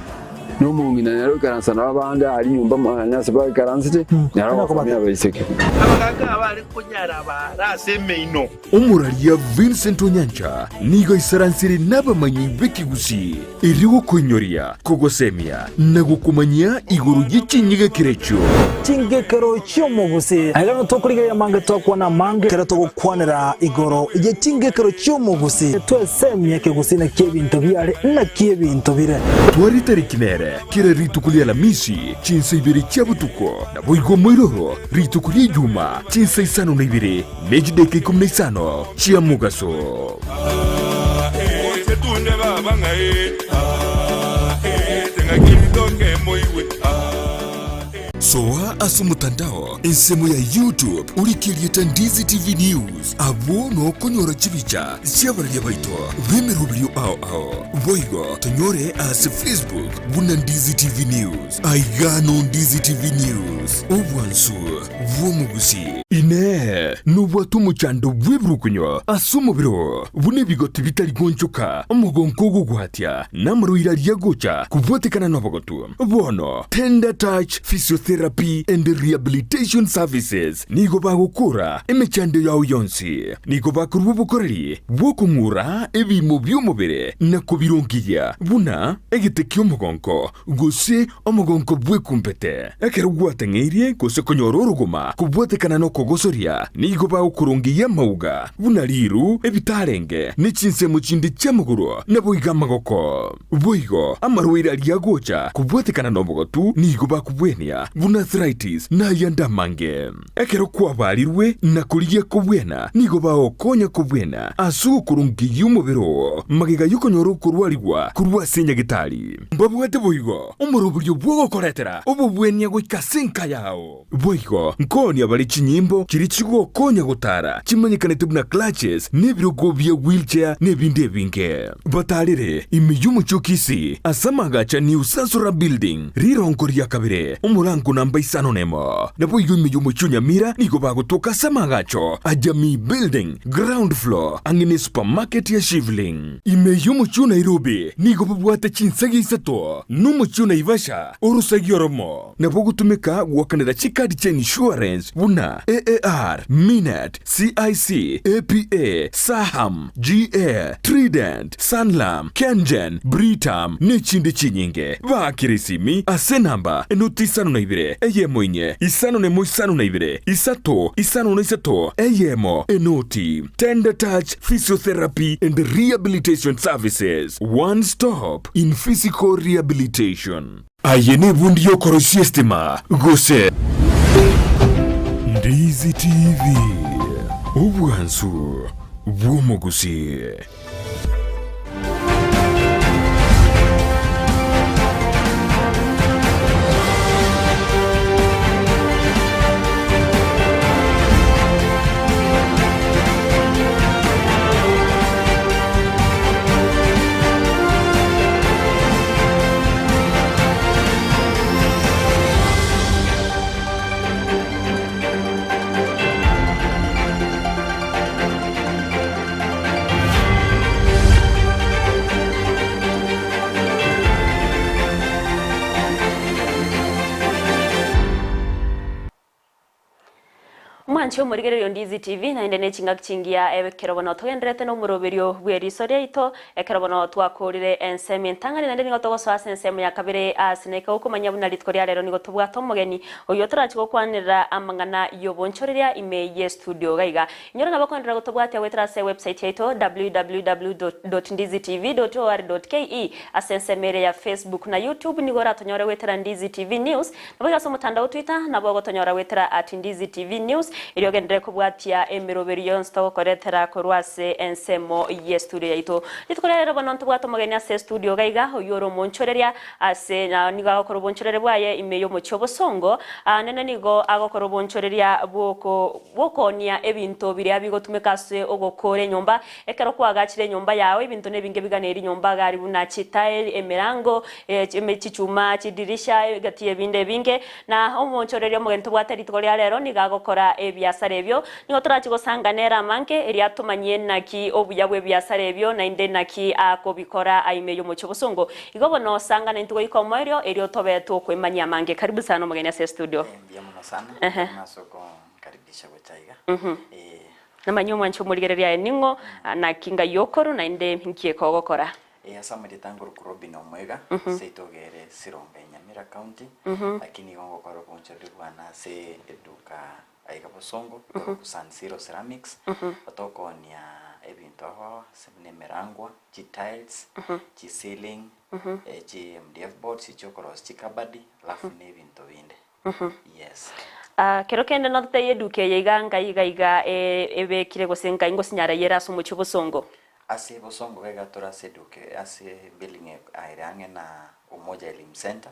Na omong'ina nere oikaransa nabo abande aria nyomba mwane ase baikaransete, nere ogosomia abaiseke. Abagaaka abare konyara baare ase emeino. Omoraria Vincent Onyancha nigo aisaransire nabamanyi b'ekegusii erio gokoinyoria, kogosemia na gokomanyia igoro ye chinyigekero echio. Chingekero chi'omogusii. Ekero tokorigereria amange twakwana amange ekero togokwanera igoro ye chingekero chi'omogusii. Twesemie ekegusii naki ebinto biare naki ebinto bire. Tware tariki nere kera rituko ri'Alamisi chinsa ibere chia botuko, naboigo moiroro rituko ri'Ejuma chinsa isano na ibere Ne chidakika ikomi na isano chia mogaso. Soa ase omotandao ensemo ya YouTube orike erieta Ndizi TV News abwo nokonyora chibicha chi'abararia baito b'emeroberio ao ao. Boigo tonyore ase Facebook buna Ndizi TV News. Aiga no Ndizi TV News, obwansu bw'omogusi. Inee! Nobwate omochando bw'ebirukunyo ase omobere oo, buna ebigoti bitari goonchoka, omogonko ogogwatia, na amarwaire aria agocha kobwatekana nobogotu? Bono Tender Touch Physiotherapy and Rehabilitation Services nigo bagokora emechando yao yonsi. Nigo bakorua obokoreri bw'okong'ura ebiimo bi'omobere na kobirongeria, buna egete ki'omogonko, gose omogonko bw'ekumbete. Ekero gwateng'eirie gose konyora orogoma kobwatekana nokogosoria, nigo bagokorongeyia amauga, buna riiru, ebitarenge, ne chinsemo chinde chi'amagoro, naboigo amagoko. Boigo amarwaire aria agocha kobwatekana nobogotu nigo bakobwenia, buna arthritis na ayande amange. Ekero kwabarirwe na korigia kobwena, nigo bagokonya kobwena ase ogokorongeyia omobere oo magega y'okonyora okorwarigwa korwa ase nyagetari. Mbabwate boigo omoroberio bw'ogokoretera obobwenia goika ase enka yao. Boigo nkoonia bare chinyimbo chiria chigokonya gotara chimanyekanete buna clutches na ebirogo bia wheelchair na ebinde ebinge. Batarere ime y'omochie o Kisii ase amagacha New Sansora Building, rirongo ria kabere, omorango namba isano nemo. Naboigo ime y'omochie o Nyamira nigo bagotoka ase amagacho a Jamii Building, ground floor, ang'e ne supermarket ya Shivling. Ime y'omochie o Nairobi nigo babwate chinsagi isato, na omochie o Naivasha orosagi oromo. Nabo ogotumeka goakanera chikadi chia insurance buna AAR, Minet, CIC, APA, Saham, GA, Trident, Sanlam, Kengen, Britam, nechinde chinyinge. Baakere esimi ase enamba enoti isano na ibere eyemo inye isano nemo isano na ibere isato isano na isato eyemo enoti. Tender Touch Physiotherapy and Rehabilitation Services, one stop in physical rehabilitation. Aye nebundi y'okoroisia estima, gose. Ndizi TV, obwansu bw'omogusii. Mwanche omorigereria o Ndizi TV naende ne chingaki chingiya ekero bono togendererete nomoroberio bw'eriso riaito ekero bono twakorire ensemo entang'ani naende nigo togosoa ase ensemo ya kabere ase neke gokomanya buna rituko ria rero nigo tobwate omogeni oyio torache gokwanerera amang'ana y'obonchoreria ime ye studio gaiga. Inyora nabo koenderera gotobwatia goetera ase ewebsite yaito www.ndizitv.or.ke ase ensemo ere ya Facebook na YouTube nigo oratonyore goetera Ndizi TV News Naboigo ase omotandao o Twitter nabo ogotonyora goetera at Ndizi TV News. Erio ogenderere kobwatia emeroberi yonsi togokoretera korwa ase ensemo y'estudio yaito. Rituko ria rero bono ntobwate omogeni ase estudio iga iga, oyio ore omonchoreria ase na nigo agokora obonchoreri bwaye ime y'omochie obosongo, aande nigo agokora obonchoreria bw'oko bw'okoonia ebinto biria bigotumeka ase ogokoora enyomba. Ekero kwagachire enyomba yao, ebinto nebinge biganeiri nyomba gari buna chitairi, emerango, chichuma, chidirisha, egati y'ebinde ebinge. Na omonchoreria omogeni tobwate rituko ria rero nigo agokora ebiasara ebio. Nigo torachi gosanga nere amange, erio atomanyie naki obuya bw'ebiasara ebio, naende naki akobikora aime y'omochie obosongo. Igo bono sanga naintwe goika omoerio, erio tobe tokoimanyia amange. Karibu sana omogeni ase estudio. Mbuya mono sana, Ehe. karibu ase okonkaribisha gocha iga. Eh. Namanye omwanchi omorigereria aye ning'o, naki ngai okorwa, naende nki ekogokora. Eh, ase amarieta ngorokwa Robin Omwega, seito ogere Sironga in Nyamira County, lakini igo ngokora obonchoreri bwane ase eduka aiga Bosongo, korokwa San Siro Ceramics, tokoonia ebinto ao ase buna emerangwa, chitiles, chiceiling, chi MDF boards chiokorosia chikabadi, alafu na ebinto binde. Yes. Ah, kero kende nototebie eduka eye iga ngai iga iga ebekire gose ngai ngosinyara ere ase omochie obosongo. Ase bosongo iga tore ase eduka ase building ere ang'e na Umoja Elimu Centre,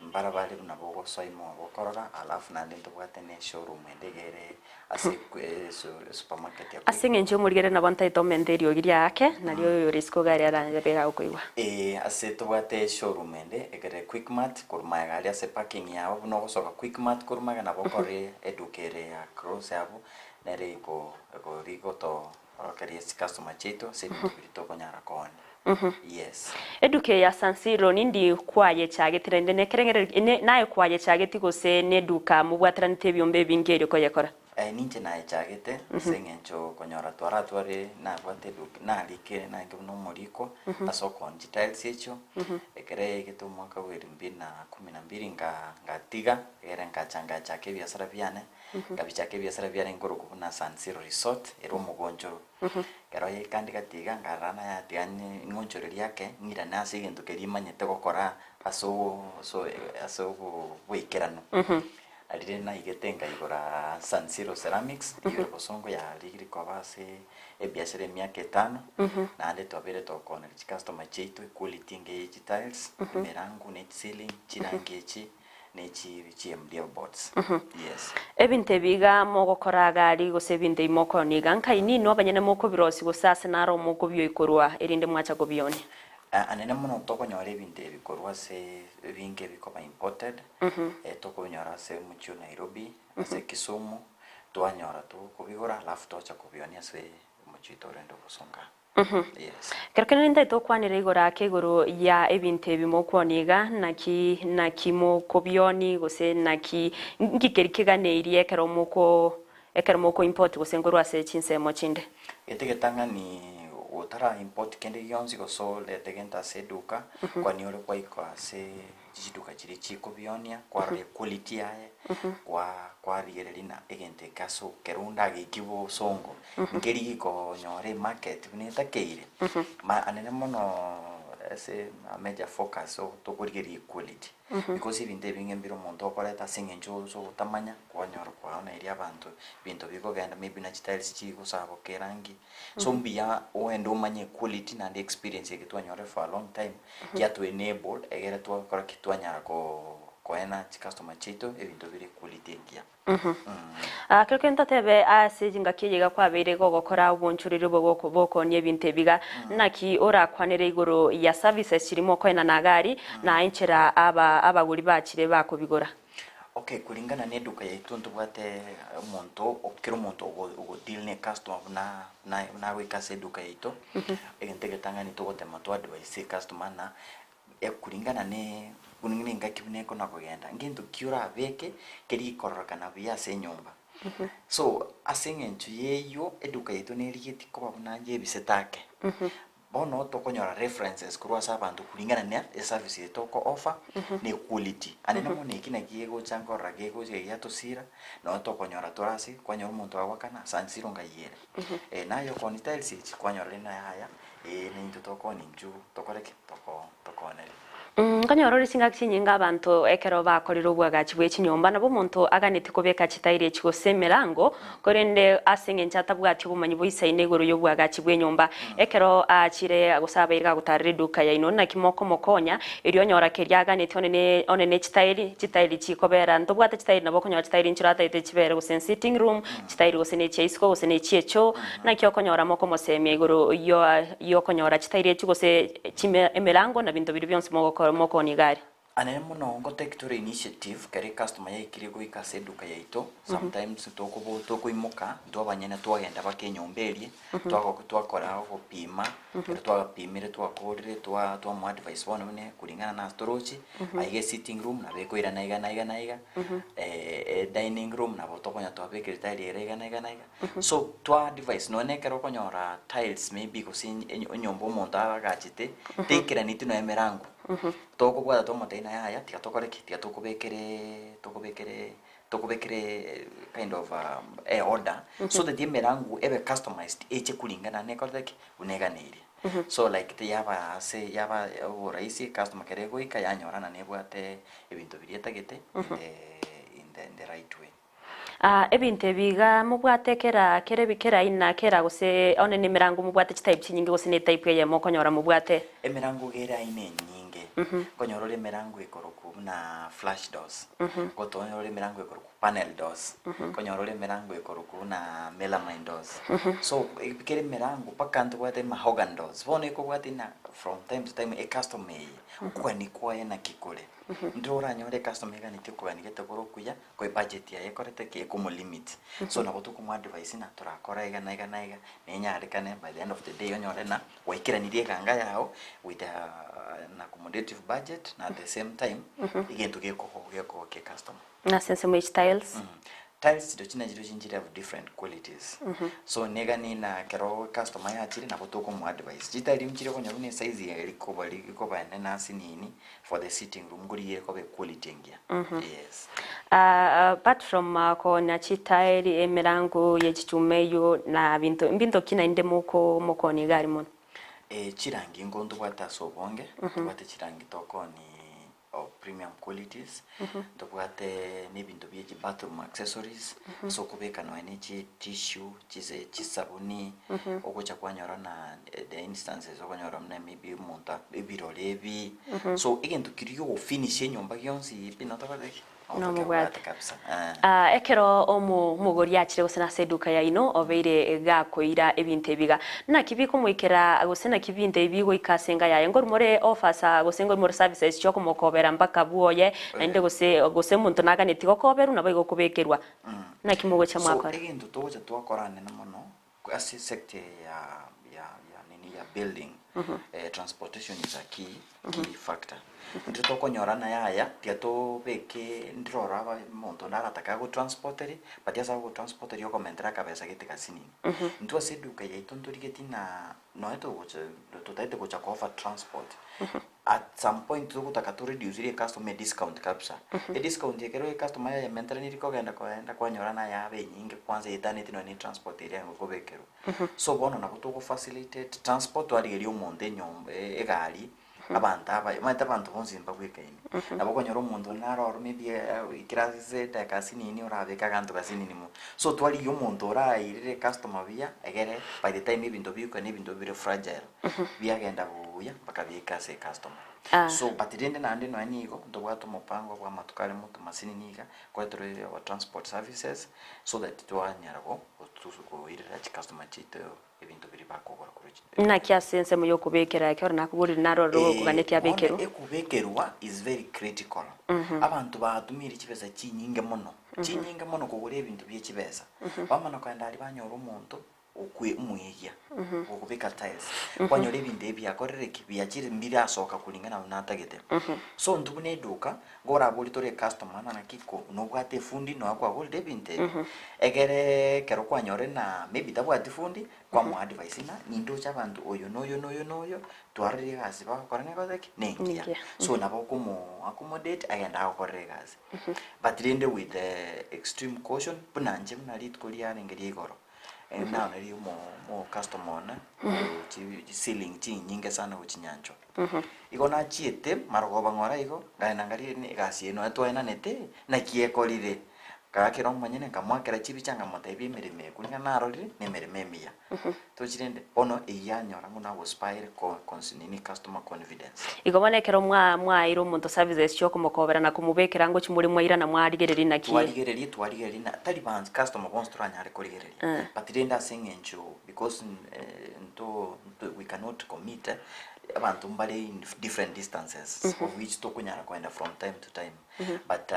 mbarabare buna bogosoa ime ogokorora alafu naende ntobwate ne showroom ende iga ere ase supermarket ya Ase eng'encho omorigere nabo ntaete omente eriogi riaake, nario oyore isiko iga aria aranyare agokoigwa. Ee, ase tobwate eshowroom ende ekere Quickmart korwa magega aria ase parking yabo buna ogosoka Quickmart korwa magega nabo okore eduka ere ya cross abwo nere iko rigotoorokeria chicustomer chiaito ase ebinto biria tokonyara koonia. Yes. Eduka eye ya San Siro nindi kwayechagete naende nekerengererio ki naye kwayechageti gose neduka mobwateranete ebiombe ebinge erio koyekora? Ninche nayechagete ase eng'encho konyora twaratware nabwate eduka narikire nange buna omorikwa ase okoon chitiles echio, ekero yaigete omwaka bwa elfu mbili na kumi na mbili nga ngatiga egere ngacha ngachaka ebiasara biane, ngabichaka ebiasara biane nkorokwa buna San Siro Resort ere omogonchoro. Ekero yaika ndigatiga nkarora nayatiga ng'onchoreria ake ng'irane ase egento keria manyete gokora ase ase oboikeranu. Riria naigete nkaigora San Siro Ceramics, eyio ere bosongo yarigire koba ase ebiashara emiaka etano, naende twabeire togokooneria chicustomer chiaito equality engiya ye chitiles, emerango ne chiceiling, chirangi echi, ne chi chi MDF boards. Yes. Ebinto ebi iga mogokora iga aria gose ebinto ebi mokoonia iga, nkai ninwe abanyene mokobirosia gose ase naro mokobioikorwa, erinde mwacha kobionia? Anene mono tokonyora ebinto ebi korwa ase ebinge bikoba imported, tokobinyora ase omochie o Nairobi, ase Kisumu, twanyora tokobigora alafu twacha kobionia ase omochie oito orende obosonga. Yes. Ekero kende nintagete gokwanera igoro ake igoro ya ebinto ebi mokwonia iga, naki naki mokobionia gose naki nki keri keganeirie ekero moko ekero moko import gose nkorwa ase chinsemo chinde. Gete getang'ani otara import kende gionsi gose orete gento ase eduka, kwani ore kwaikwa ase chiduka chiria chikobionia, kwarora equality yaye, kwa kwarigereria ng'a egento eke ase ekero onde ageikia bosongo, nkeri gekonyora emarket buna etakeire. Ma anene mono ase a major focus tokorigereria equality. Because ebinto ebinge mbire omonto okoreta ase eng'encho ase ogotamanya, kwanyora kwaoneria abanto ebinto bikogenda maybe na chitiles chigosaboka erangi. So mbuya ogende omanye equality naende experience eke twanyorire for a long time, giato enable egere twakora ki? Twanyara ko koena chicustomer chiaito ebinto bire equality engiya. Kero kende totebe ase chingaki eye iga kwabeire gogokora obonchoreri obo bw'okoonia ebinto ebi iga, naki orakwanere igoro ya services chiria mokoenana iga aria, na enchera aba abagori bachire bakobigora? Okay, kulingana na eduka yaito ntobwate omonto, kera omonto ogo ogodeal na ecustomer buna buna buna agoika ase eduka yaito, egento egetang'ani togotema to advise ecustomer ng'a Kulingana ne nengaki buna ekona kogenda, ngento ki orabeke keria gekororokana buya ase enyomba. So ase eng'encho ya eywo eduka yaito nerigetie koba buna yebisete ake. Bono tokonyora references korwa ase abanto kulingana na eservice eye toko offer na equality. Ande na bono eki naki gegocha nkorora gegocha giatosira, nonye tokonyora tore ase, kwanyora omonto agoakana ase ansiro ngai ere. Naye okoonia tiles echi, kwanyora rende naye yaya, ee naintwe tokoonia intwe tokore ki? Toko tokoonerie. Nkonyora ore chingaki chinyinge abanto ekero bakorire obwagachi bwe chinyomba, nabo omonto aganeti kobeka chitairi echi gose emerango, korende ase engencho atabwati obomanyi boisaine igoro y'obwagachi bw'enyomba. Ekero aachire gose abeire gagotarera eduka yaino, naki mokomokonya erio onyora keria aganeti one ne one ne chitairi, chitairi chikobera ntobwate chitairi nabo okonyora chitairi nchire atagete chibere gose sitting room, chitairi gose ne chia isiko gose ne chi'echoo, naki okonyora mokomosemia igoro y'okonyora chitairi echi gose chime emerango na binto biria bionsi mogokora mokoonia egari. Anene mono ngotake tore initiative kere ecustomer yaikire goika ase eduka yaito, sometimes tokobo tokoimoka intwe abanyene twagenda mpaka enyomba eria, twago twakora ogopima, ekero twagapimire twakorire twa twamoadvise bono buna kulingana na ase toroche, aiga esitting room nabo ekoirana iga na iga na iga, edining room nabo tokonya twabekire tile ere iga na iga na iga. So twa advise nonya na ekero okonyora tiles maybe gose enyomba omonto agachete, teikeranitie nonya emerango, tokobwata twamotebia ng'a yaya tiga tokore ki? Tiga tokobekereee tokobekereee tokobekereee kind of e order, so that emerango ebe customized eche kulingana nekorete ki? Buna eganeirie. So like tiyaba ase yaba oboraisi customer ekero egoika yanyorana nebwate ebinto biria etagete in the in the in the right way. Aa, ebinto ebi iga mobwate kera kera ebi kera aina kera gose one nemerango mobwate chitype chinyinge gose ne type eyemo okonyora mobwate. Emerango iga ere aina enyinge, nkonyora ore emerango ekorokwa buna flush doors, nkotonyora ore emerango ekorokwa panel doors, nkonyora ore emerango ekorokwa buna melamine doors. So kera emerango mpaka ntobwate mahogany doors, bono ekobwati ng'a from time to time ecustomer eye, okogania kwaye naki kore. Ndire oranyore ecustomer eganetie okogania gete kore okuya, Ko ebudget yaye ekorete ki? Ekomolimit. So nabo tokomoadvise ng'a torakora iga na iga na iga, nenyarekane by the end of the day onyore ng'a gwaikeranirie eganga yago with an accommodative budget na at the same time, egento gekogo gekogokia ecustomer. Ase ensemo ye chitiles? Tiles chirochio nachirochio nchire of different qualities. So negani na ekero ecustomer yachire nabo tokomoadvise. Chitile nchire okonyora buna esize eye rikoba rikoba enene ase nini, for the sitting room nkorigia ekoba equality engiya. Yes. Apart from konya chitairi, emerango ye chichuma eywo na binto mbinto ki naende moko mokonia iga aria mono? Chirangi nko ntobwate ase obonge, ntobwate chirangi tokoonia of premium qualities, ntobwate na ebinto bie chibathroom accessories, ase okobeka nonya ne chitissue, chise chisabuni, ogocha kwanyora na the instances okonyora buna maybe omonto ebirore ebi, so egento keria ogofinisha enyomba gionsi pi notobwate ki? Nomobwate. Notokebwate kabisa eh. Ah, ekero omo omogori achire gose nase eduka yaino obeire gakoira ebinto ebi iga, naki bikomoikera gose naki binto ebi bigoika ase enka yaye? Nkorwa more offers gose nkorwa more services chiokomokobera mpaka bwoye, naende gose gose omonto naganetie gokoberwa nabo igo okobekerwa. Naki mogocha So mwakora? egento togocha twakora anene mono ase esector eye ya ya ya nini ya building transportation is a key key factor. Intwe tokonyora naye aya tiga tobeke ndire oro aba omonto onde aratake agotransporterie but ase agotransporteria okomentera akabesa gete gasinini. Intwe ase eduka yaito ntorigetie ng'a nonye togocha totagete gocha ko offer transport, at some point togotaka to reduce rie ecustomer ediscount kabisa. Ediscount ekero ecustomer yayementeraniri kogenda kogenda kwanyora naye yaba enyinge kwanza eetaneti nonye na etransport eria yango kobekerwa. So bono nabo togo facilitate transport twarigeria omonto enyomba egari, abanto abaye omanyete abanto bonsi mbabwekaini. Nabo okonyora omonto onde naro oro maybe ekero ase edageka asinini orabeke aganto gasinini mono. So twarigia omonto orairere ecustomer buya egere by the time ebinto bioka na ebinto bire fragile, biagenda buya mpaka biaika ase ecustomer. So but rende naende nonya nigo ntobwate omopango bwa amatuko are moto masinini iga, nkoetore our transport services so that twanyara go goirera chicustomer chiaito ebinto biria bakogora korwa chi. Naki ase ensemo y'okobekera ekero nakogorire narorire okoganetie Bono abekerwe. ekobekerwa is very critical. Abanto batumiire chibesa chinyinge mono, chinyinge mono kogora ebinto bie chibesa. Bamana kogenda aria banyora omonto okwe omwegia, okobeka tiles, kwanyora ebinto ebi biakorire ki? Biachire mbirasoka kulingana buna atagete. So intwe buna eduka, nkoraborie tore ecustomer ng'a naki ko nobwate efundi nonya kwagorire ebinto ebi, egereee ekero kwanyorire na maybe tabwati fundi, kwamoadvise ng'a nindoche abanto oyo na oyo na oyo na oyo, twarorire egasi bagokora negote ki? Nengiya. Nengiya. So nabo okomo accommodate agende agokorere egasi. But rende with extreme caution, buna inche buna rituko riarenge ria igoro. Naonerie omo omo customer one chi chisiling chinyinge sana gochia nyanchwa. Igo nachiete marogoba ng'ora igo, nkaenda nkaria ne egasi eye nonye twaenanete, naki ekorire. Ngakera omonyene nkamoakera chibicha nkamotebia emeremo eye kulingana narorire, na emeremo emiya. Tochi rende, bono eyio yanyora ng'a nagospire ko consi nini customer confidence. Igo bono ekero mwa mwaeire omonto services chia okomokobera na komobekera ngochia more mwairana mwarigereria naki. Twarigereria twarigereria na tari bans customer bonsi toranyare korigereria, Eh. but rende ase eng'encho because nto nto we cannot commit abanto mbare in different distances of which tokonyara koenda from time to time. But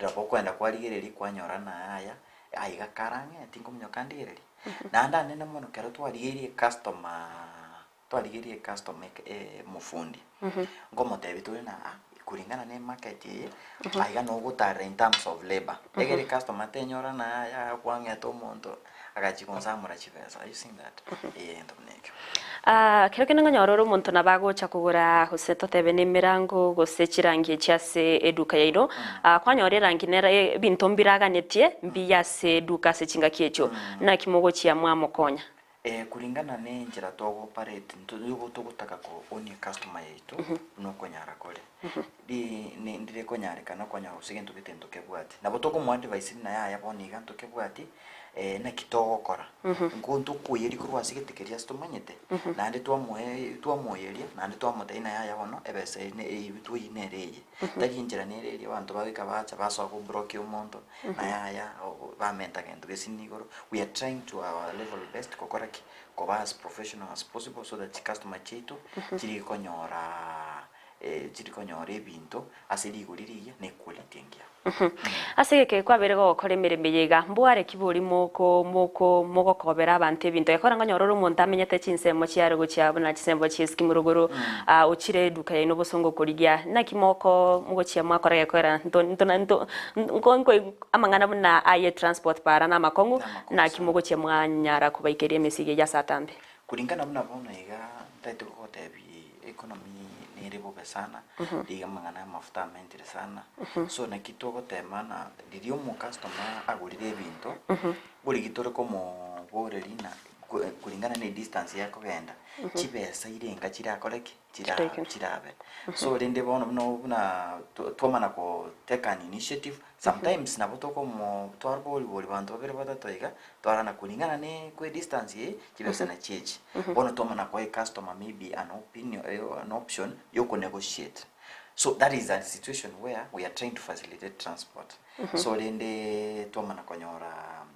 nabo okoenda kwarigereria kwanyora ng'a yaya aiga kare ang'e tinkominyoka ndigererie. Naende anene mono ekero twarigeire ecustomer twarigeire ecustomer eke omofundi, nkomotebia tore ng'a ah kulingana na emarket eye, aiga nogotarera in terms of labour, egere ecustomer tenyora ng'a yaya kwang'ete omonto agachia gonsamora chibesa, are you seeing that? Eeh egento buna ekio. Kero kende nkonyora ore omonto nabo agocha kogora gose totebe na emerango gose chirangi echi ase eduka yaino, kwanyora erangi nere ebinto mbiraganetie mbiya ase eduka ase chingaki echio, naki mogochia mwamokonya? Kulingana na enchera togo operate nigo togotaka ko own ecustomer yaito buna okonyara kore. Ri ndire konyarekana okonyora gose egento gete ntokebwati. Nabo tokomo advise buna yaya bono iga ntokebwati naki togokora. Nko ntokoyeria korwa ase egete keria ase tomanyete, naende twamoe twamoyeria naende twamotebia buna yaya bono ebesa eye ne eye tweyia nere eye. Tari enchera nere eria abanto bagoika bacha basoa koblock omonto, na yaya bamenta gento gesini igoro. We are trying to our level best gokora ki? Koba as professional as possible so that chicustomer chiaito chiri konyora chiri konyora ebinto ase rigori rigiya na equality engiya. Ase egeka kwabeire gogokora emeremo eye iga, mbware ki bori moko moko mogokobera abanto ebinto? Gekogera nkonyora ore omonto amenyete chinsemo chiare gochia buna chinsemo chia esiki morogoro, ochire eduka yaino bosongo korigia, naki moko mogochia mwakora gekogera nto nto nto nko nko amang'ana buna aye transport para namakong'u, naki mogochia mwanyara kobaikeria emesigo eyio ase atambe? Kulingana buna bono iga ntaete gogotebia economy nere bobe sana, rigia amang'ana ya amafuta amentire sana, so naki togotema ng'a riria omocustomer agorire ebinto, bori tore komoboreria ng'a kulingana na edistance yakogenda, chibesa irenga chirakore ki? Chira chirabe. So rende bono buna buna twamana ko take an initiative, sometimes nabo tokomo twarobori banto babere batato iga, twarana kulingana ne kwe distance eye, chibesa nachi echi. Bono twamana koa ecustomer maybe an opinion an option ya okonegotiate. So that is a situation where we are trying to facilitate transport. So rende twamana konyora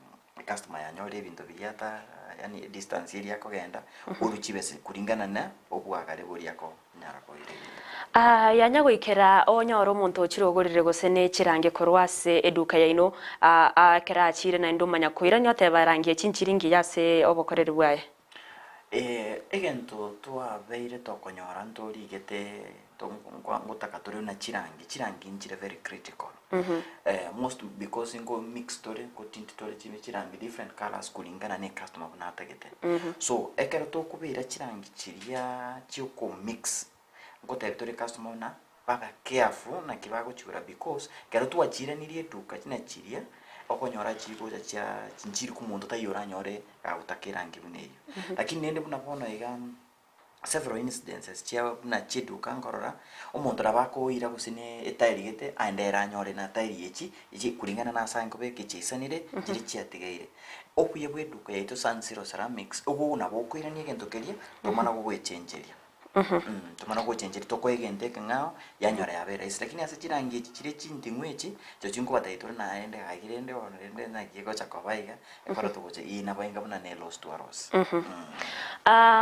ecustomer yanyorire ebinto biria ata yaani edistance eria akogenda, orwe chibesa kulingana na obwagare boria akonyara koira ebinto. Yanya goikera onyore omonto ochire ogorire gose ne chirangi korwa ase eduka yaino, ekero achire naende omanya koirania oteba erangi echi nchiri ngiya ase obokoreri bwaye. Egento twabeire tokonyora ntorigete ngotaka tore buna chirangi, chirangi nchire very critical. Most because nko mix tore, nko tint tore chirangi different colours kulingana na ecustomer buna atagete. So ekero tokobeira chirangi chiria chioko mix, ngotebia tore ecustomer buna babe careful naki bagochigora because ekero twachiranirie eduka china chiria, okonyora chigocha chia nchiri omonto taiyo oranyore gagotaka erangi buna eyio. Lakini rende buna bono iga several incidences chia buna chieduka nkorora, omonto nabo akoira gose ne etairi gete aende ere anyore na tairi echi echi kulingana na ase ankobeka echiaisanire chiria chiatigaire. Obuya bwa eduka yaito Sun Zero Ceramics, ogo nabo okoirania egento keria tomana gogoechencheria. Tomana gochencheria tokoa egento ekeng'ao, yanyora yaba erahisi. Lakini ase chirangi echi chire chinting'u echi, chirochio nkobatebia tore naende gaki rende bono rende naki egocha koba iga, ekero togocha ii nabo enga buna ne loss to a loss.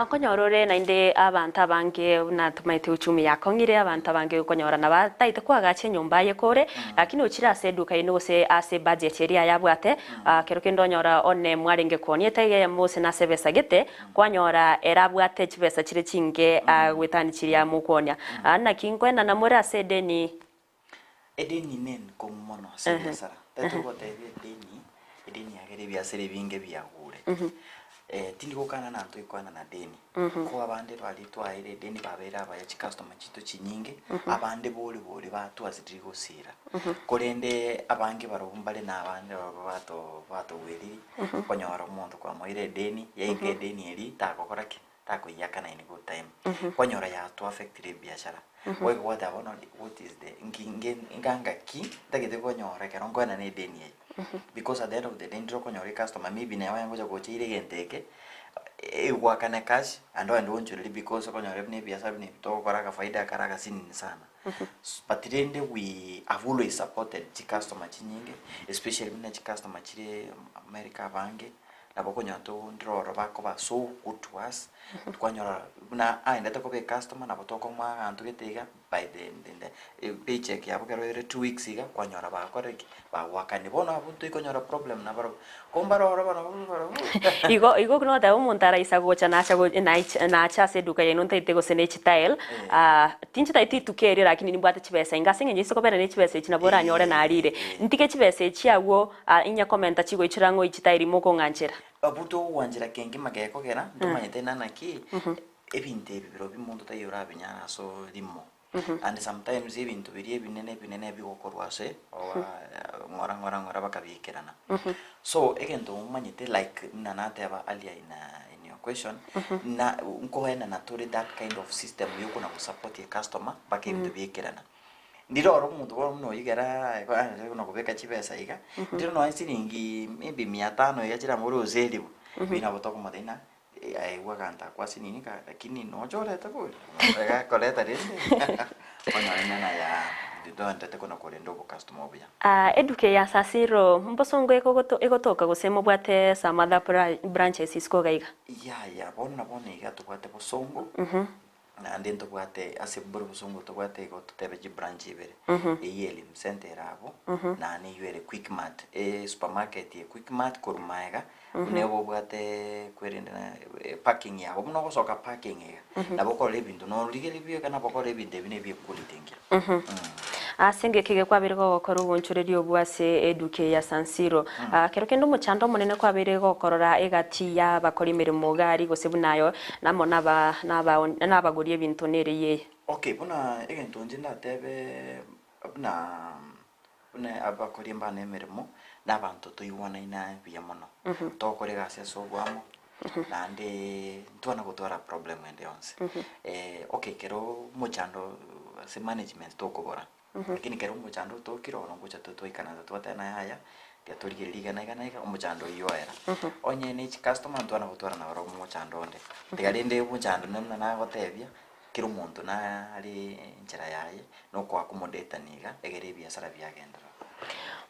Nkonyora ore naende abanto abange buna tomaete uchumi yakong'ire, abanto abange okonyora nabataete koagacha enyomba aye kore, lakini ochire ase eduka ime gose ase ebudget eria aye abwate, kero kende onyora one mwarenge koonia etaiga eyemo gose nase ebesa gete, Kwanyora ere abwate chibesa chire chinke goetania chiria mokwonia. Naki nkoenana more ase edeni? Edeni nenkong'u mono ase ebiasara. Tari togotebia edeni, edeni yagera ebiasara ebinge biagure. Tindi gokana na ntoikwana na deni. Ko abande baria twaeire edeni babeire abaya chicustomer chiaito chinyinge, abande bori bori batwasiriri gosira. Korende abange barobwo mbare na abande barobwo bato batogweriri, okonyora omonto kwamoeire edeni, yaika edeni eria tagokora ki? Takoiyakana in good time. Kwanyora yato affectire ebiashara. Goika gwateba bono what is the nki nge nganga ki ntagete konyora ekero nkoenana edeni eye. Because at the end of the day ndire okonyora ecustomer maybe nere onye ngocha gocha eire egento eke, egoakane cash naende ogende oonchorerie because okonyora buna ebiasara buna ebi togokora agafaida kare agasinini sana. But rende we have always supported chicustomer chinyinge, especially buna chicustomer chire America abange, nabo okonyora to ndire ororo bakoba so good to us, twanyora buna aendete koba ecustomer nabo tokomoa aganto gete iga. By the the the paycheck yabo ekero ere 2 weeks iga kwanyora bakorire ki? Bagoakania. Bono abwo toikonyora problem nabarobwo. Ko mbare oro barobwo barobwo. Igo igo noteba omonto araisa gocha nacha go naich nacha ase eduka yaino ntaete gose ne chitile, tinchitaeti rituko erio lakini nimbwate chibesa inga ase eng'encho ase kobera ne chibesa echi nabo oranyore narire. Ntige chibesa echi agwo inye komenta chigoichora ng'o chitairi mokong'anchera. Abwo togogwanchera kengima gekogera ntomanyete nana ki, Ebinto ebi birobio omonto taiyo orabinyare ase orimo, and sometimes ebinto biria ebinene ebinene bigokorwa ase oba ng'ora ng'ora ng'ora bakabiikerana. So egento omanyete like buna nateba earlier in in your question, na nkoenana tore that kind of system yokona gosupport ecustomer mpaka ebinto biikerana. Ndire oro omonto bono buna oyio ekero aye buna kobeka chibesa iga, ndire nonye siringi maybe mia tano iga chiramore gose elifu, ebi nabo tokomotebia ng'a Aigwe aganto akwo ase nini ka lakini nochorete bori gakoreta rende onyore ng'a ya ndondete kona korenda obocustomer obuya. Ah, eduka eye ase asiro mbosongo ekogoto egotoka gose mobwate some other branches isiko iga iga? Yaya bono na bono iga tobwate bosongo. Naende ntobwate ase bore obosongo tobwate igo totebe chibranch ibere, eyio Elimu Centre ere abwo, naende eyio ere Quickmart, esupermarket ye Quickmart korwa magega, buna igo obwate kwerende na parking yabo, buna ogosoka parking iga, nabo okorora ebinto norigereria buya iga nabo okorora ebinto ebi na ebie equality engiya. Ase engaki eye kwabeire gogokora obonchoreria obwo ase eduka eye ya San Siro, kero kende omochando omonene kwabeire gokorora egati y'abakori emeremo iga aria gose buna ayo, namo naba naba nabagoria ebinto nere yeye. Okay, buna egento inche ndatebe buna buna abakori mbane emeremo, na abanto toigwanaine buya mono. Togokora egasi ase oboamo, naende ntwana gotwara problem ende yonsi. Okay, ekero omochando ase management tokobora, lakini ekero omochando otokire bono ngocha to twaikaransa twateba yaya, tiga torigereria iga na iga na iga, omochando oyio oera. Onye ne chicustomer ntwana gotwara nabarobwo omochando onde, tiga rende omochando buna nagotebia, kera omonto nare enchera yaye, na okoaccommodatana iga, egere ebiasara biagenderera.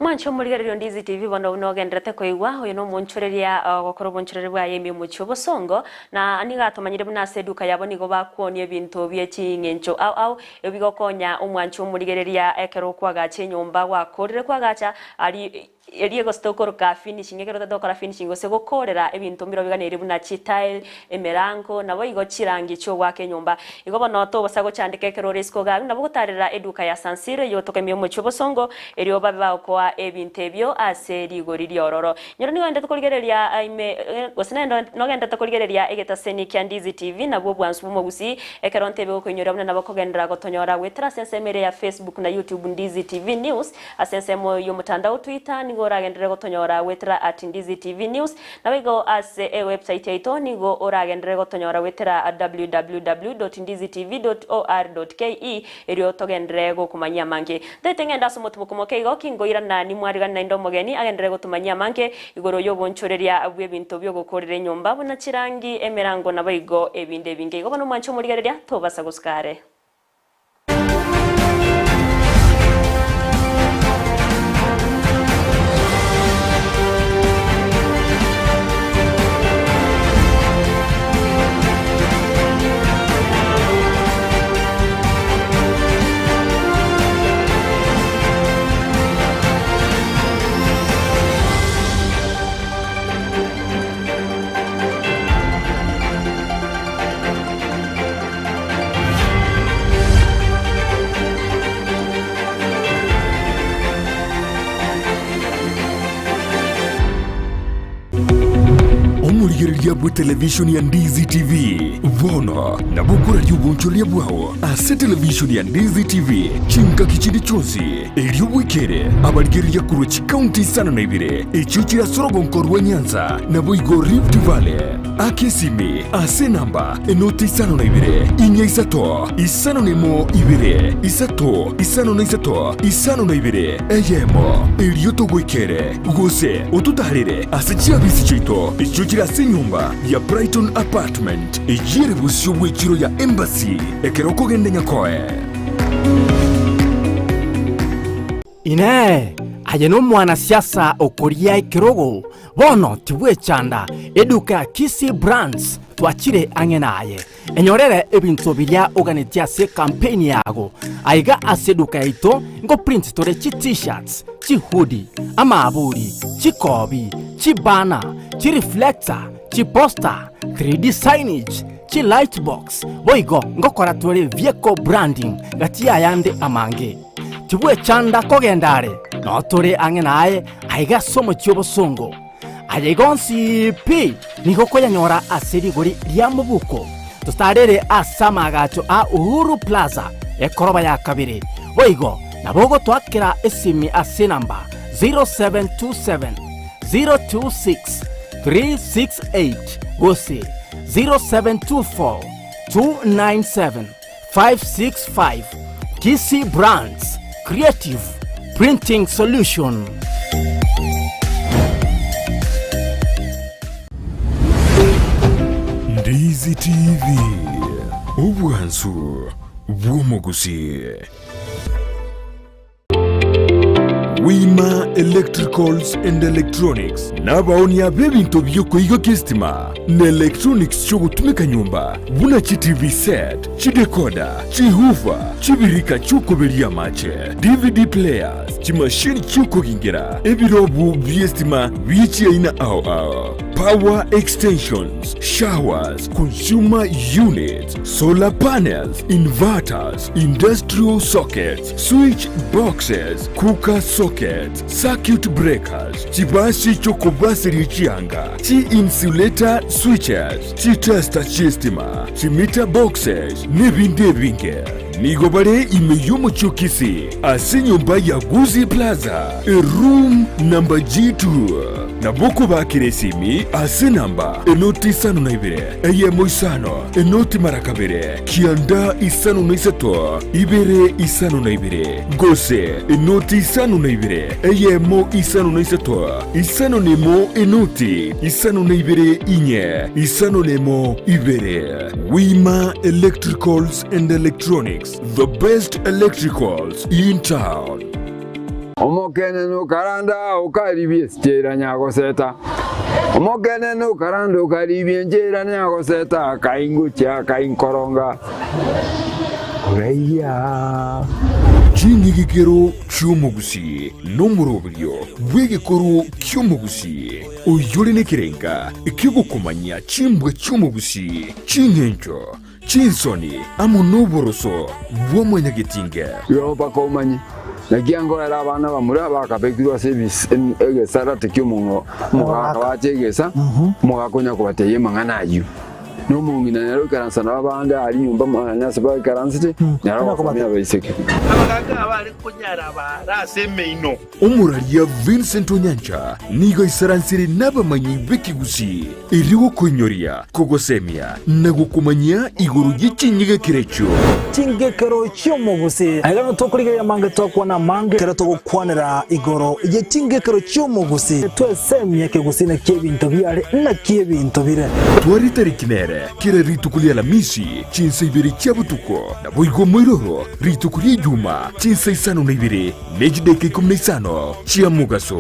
Mwanche omorigereria o Ndizi TV bono buna ogendererete koigwa, oyo nomonchoreria ogokora obonchoreri bwaye ime omochie obosongo, na nigo atomanyire buna ase eduka yabo nigo bakwonia ebinto bie ching'encho ao ao, ebio bigokonya omwanche omorigereria ekero okwagacha enyomba gwakorire kwagacha aria erio gose tokoroka finishing ekero otagete gokora finishing gose gokorera ebinto mbirobio biganeire buna chitile, emerango, naboigo chirangi chiogoaka enyomba. Igo bono togosa gochandeka ekero ore isiko iga, nabo gotarera eduka ya Sansiro eyio otoka ime y'omochie obosongo, erio babe bagokoa ebinto ebio ase rigori riororo. Nyoro nigo ogenderete korigereria ime gose naende nogenderete korigereria egetaseni kia Ndizi TV nabwo obwansu bw'omogusii, ekero ntebe gokoinyoria buna nabo kogenderera gotonyora goetera ase ensemo ere ya Facebook na YouTube Ndizi TV News, ase ensemo y'omotandao Twitter nigo oragenderere gotonyora goetera at Ndizi TV News, Naboigo ase ewebsite yaito nigo oragenderere gotonyora goetera www.ndizitv.or.ke erio togenderere gokomanyia amange. Ntaete ng'ende ase omotimoko moke igo ki ngoirana nimwarigani naende omogeni agenderere gotomanyia amange igoro y'obonchoreria bw'ebinto bi'ogokorera enyomba buna chirangi, emerango naboigo ebinde ebinge. Igo bono mwanche omorigereria tobasa gosuka are. Omorigereria bwe televishoni ya Ndizi TV bono nabo okoraria obonchoreria bwao ase televishoni ya Ndizi TV chingaki chinde chionsi, erio bwekere abarigereria korwa chikaunti isano na ibere echio chire ase orogonko rwa Nyanza naboigo Rift Valley. Aka esimi ase enamba enoti isano na ibere, inya isato, 51 ibere, isato, 53, 52, eyemo, erio togoikere, gose ototaarere ase chiabisi chiaito echio chire ase enyomba ya Brighton Apartment, eyio ere bosio bw'echiro ya Embassy, ekero okogenda Nyakoe. Inee! Aye nomwanasiasa okoria ekerogo? Bono tibwechanda, eduka ya Kisii Brands twachire ang'e naye. Enyorere ebinto biria oganetie ase ekampeini yago. Aiga ase eduka yaito ngoprint tore chi T-shirts, chihoodie, amaaburi, chikobi, chibanner, chireflector, chiposter, 3D signage, chilightbox, boigo ngokora tore vehicle branding gati y'ayande amange. Tibwechanda kogenda are, noo tore ang'e naye aiga ase omochie obosongo. Aya igo onsi pi nigo okoyanyora ase rigori ria mobuko. Totarere ase amaagacho a Uhuru Plaza, ekoroba ya kabere. Boigo nabo ogotoakera esimi ase enamba 0727 026 368 gose 0724 297 565. Kisii Brands, Creative Printing Solution. Ndizi TV, obwansu bw'omogusii. Wima Electricals and Electronics nabaonia b'ebinto bi'okoigokia esitima na electronics chi'ogotumeka nyomba buna chi TV set, chidecoder, chihoofer, chibirika chi'okoberia amache, DVD players, chimashini chi'okogingera, ebirobu bi'esitima bie chiaina ao ao, power extensions, showers, consumer units, solar panels, inverters, industrial sockets, Switch boxes, cooker sockets, circuit breakers, chibasi chi'okobaseria chianga, chi-insulator switches, chitester chi'estima, chimeter boxes, n'ebinde ebinge. Nigo bare ime y'omochie o Kisii ase enyomba ya Gusii Plaza, eroom number G2. Nabo okobakera esimi ase enamba enoti 52 eyemo isano enoti mara kabere 953, 252, gose enoti 52, eyemo 53, 51 enoti 52 inye 51 ibere. Wima Electricals and Electronics, the best electricals in town. Omokenene okaranda okaribia esichera nyagoseta, Omokenene okaranda okaribia enchera nyagoseta, Akaingochia akainkoronga oraiya. Ching'igikero chi'omogusii nomoroberio bw'egekoro ki'omogusii, oyore nekerenga ki'ogokomanyia chimbwa chi'omogusii, ching'encho, Chinsoni amo noboroso bwa mwanyagetinge. Igo mpaka omanye, naki angoera abana bamura bakabekirwe ase egesarate ki'omogaka bache egesa, omogaka onya kobatebia amang'ana ayio. Na omong'ina nere oikaransa nabo abande aria nyomba mwane ase baikaransete, nere ogosomia abaiseke. Abagaaka abare konyara baare ase emeino. Omoraria Vincent Onyancha nigo aisaransire nabamanyi b'ekegusii erio gokoinyoria, kogosemia na gokomanyia igoro ye chinyegekero echio. Chingekero chi'omogusii. Aiga nigo tokorigereria amange twakwana amange ekero togokwanera igoro ye chingekero chi'omogusii. Twesemie ekegusii naki ebinto biare naki ebinto bire. Tware tariki nere kera rituko ri'Alamisi chinsa ibere chia botuko, naboigo moiroro rituko ri'Ejuma chinsa isano na ibere Ne chidaeka ikomi na isano chia mogaso.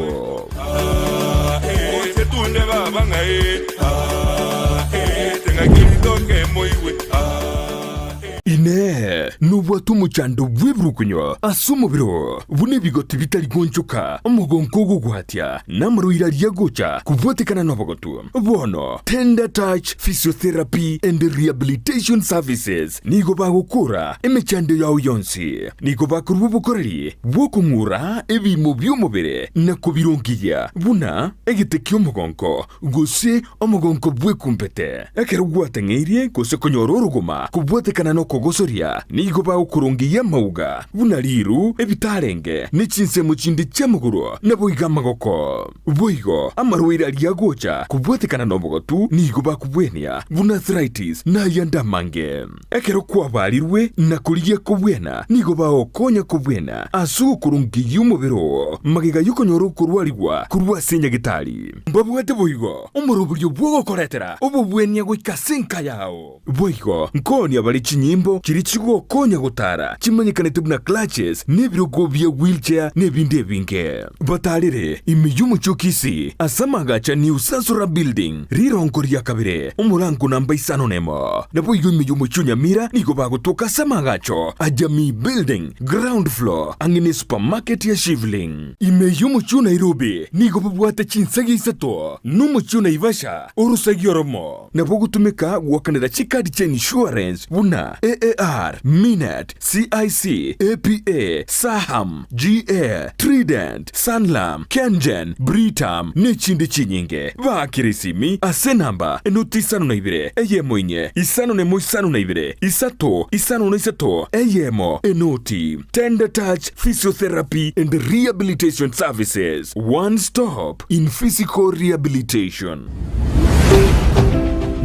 Inee! Aye nobwate omochando bw'ebirukunyo ase omobere oo, buna ebigoti bitari goonchoka, omogonko ogogwatia, na amarwaire aria agocha kobwatekana nobogotu. Bono Tender Touch Physiotherapy and Rehabilitation Services nigo bagokora emechando yao yonsi. Nigo bakorua obokoreri bw'okong'ura ebiimo bi'omobere na kobirongiya, buna egete ki'omogonko, gose omogonko bw'ekumbete. Ekero gwateng'eirie gose konyora orogoma kobwatekana nokogosoria, nigo bagokorongeyia amauga, buna riiru, ebitarenge, ne chinsemo chinde chi'amagoro, naboigo amagoko. Boigo amarwaire aria agocha kobwatekana nobogotu nigo bakobwenia, buna arthritis na ayande amange. Ekero kwabarirwe na korigia kobwena, nigo bagokonya kobwena ase ogokorongeyia omobere oo magega y'okonyora okorwarigwa korwa ase nyagetari. Mbabwate boigo omoroberio bw'ogokoretera obobwenia goika ase enka yao. Boigo nkoonia bare chinyimbo chiria chigokonya gotara chimanyekanete buna clutches na ebirogo bia wheelchair na ebinde ebinge. Batarere ime y'omochie o Kisii ase amagacha New Sansora Building, rirongo ria kabere, omorango namba isano nemo. Naboigo ime y'omochie o Nyamira nigo bagotoka ase amagacho a Jamii Building, ground floor, ang'e ne supermarket ya Shivling. Ime y'omochie o Nairobi nigo babwate chinsegi isato, na omochie o Naivasha orosegi oromo. Nabo ogotumeka goakanera chikadi chia insurance buna AAR, Minet, CIC, APA, Saham, GA, Trident, Sanlam, Kengen, Britam, nechinde chinyinge. Baakere esimi ase enamba enoti 52 eyemo inye 51 52 isato 53 eyemo enoti. Tender Touch Physiotherapy and Rehabilitation Services, one stop in physical rehabilitation.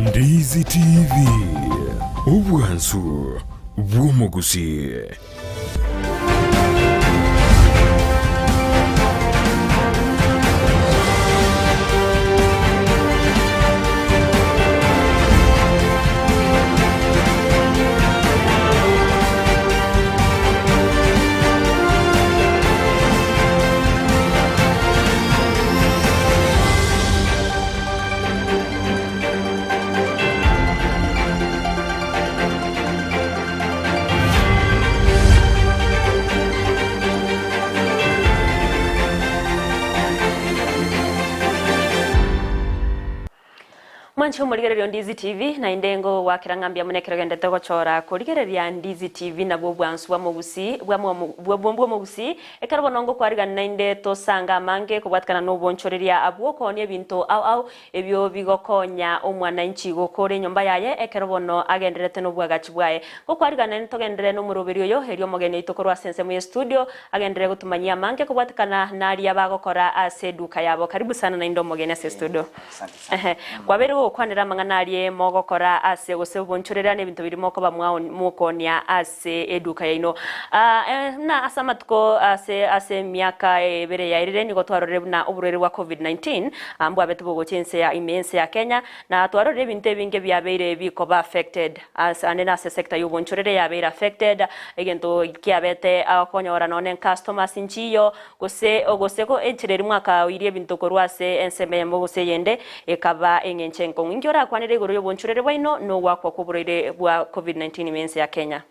Ndizi TV, obwansu bw'omogusii. Mwanche omorigereria o Ndizi TV, naende ngogwakera ng'a mbuya mono ekero ogenderete gochora korigereria Ndizi TV nabwo obwansu bw'omogusii bw'omogusii Ekero bono ngokwarigana naende tosange amange kobwatikana nobonchoreria bw'okoonia ebinto ao ao ebio bigokonya omwananchi gokora enyomba yaye ekero bono agendererete nobwagachi bwaye. Ngokwarigana naende togenderere nomoroberi oyo erio omogeni oito korwa ase ensemo ye studio agenderere gotumanyia amange kobwatikana naria bagokora ase eduka yabo. Karibu sana naende omogeni ase estudio. Ehe, kwabeire gogokwanera amang'ana aria mogokora ase gose obonchoreria na ebinto biria mokoba mokoonia ase eduka yaino. Buna ase amatuko ase ase emiaka ebere yaerire nigo twarorire buna oborwaire bwa Covid 19 mbwabete bogocha ense ya ime y'ense ya Kenya, na twarorire ebinto ebinge biabeire bikoba affected ase ande nase sector y'obonchoreria yabeire affected, egento kiabete okonyora nonye customers nchiyo, Gose gose enchera eria mwakaoirie ebinto korwa ase ensemo eyemo gose eyende, ekaba eng'encho enkong'u. Inki orakwanere igoro y'obonchoreri bwaino na ogoakwa kw'oborwaire bwa Covid-19 ime y'ense ya Kenya?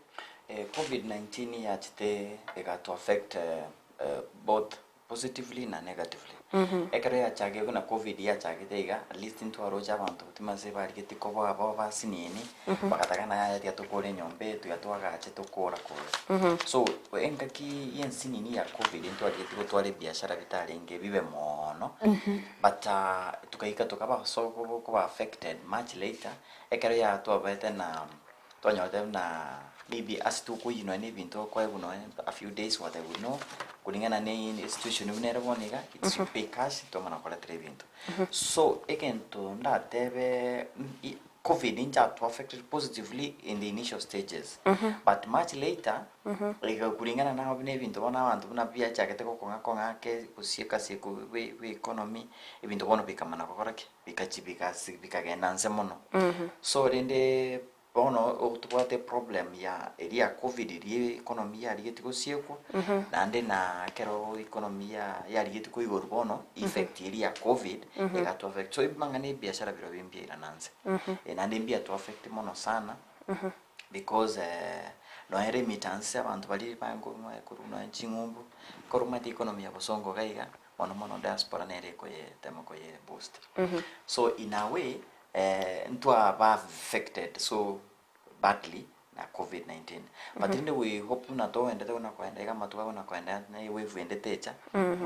Covid-19 yachete egato affect both positively na negatively. Ekero yachakire buna Covid yachagete iga, at least ntwaroche abanto timase barigetie koba abo basinini, Bagataka na yaya tiga tokore enyomba eye tiga twagache tokora kore. So engaki y'ensinini ya covid ntwarigetie gotwara ebiashara bitarenge bibe moono, but tukaika tokaba so koba affected much later, ekero ya twabete na twanyorete buna maybe ase tokoyia nonye na ebinto okoegwa nonye a few days what I would know, kulingana na situation buna ere bono iga, it's you pay cash twamana koretera ebinto. So egento ndatebe Covid inchato affected positively in the initial stages but much later iga kulingana na buna ebinto bono abanto buna biachagete gokong'a kong'a ake gosieka sieka bwe bwe economy ebinto bono bikamana gokora ki bikachi bikasi bikagenda nse mono. So rende bono tobwate problem ya eria ya covid eria economy yarigetie gosiekwa naende na ekero economy ya yarigetie koigorwa bono effect eria ya covid egato affect so amang'ana ya ebiashara birobio mbiairana nse. Naende mbiato affect mono sana because. Nonya remittance abanto baria bakorwa korwa nonya ching'umbu, ekero omanyete economy ya bosongo iga iga, mono mono diaspora nere ekoyetema koye boost. So in a way, ntwaba affected so badly na covid 19 but rende we hope buna toendete buna koenda iga amatuko abuna koenda na ewave ende techa,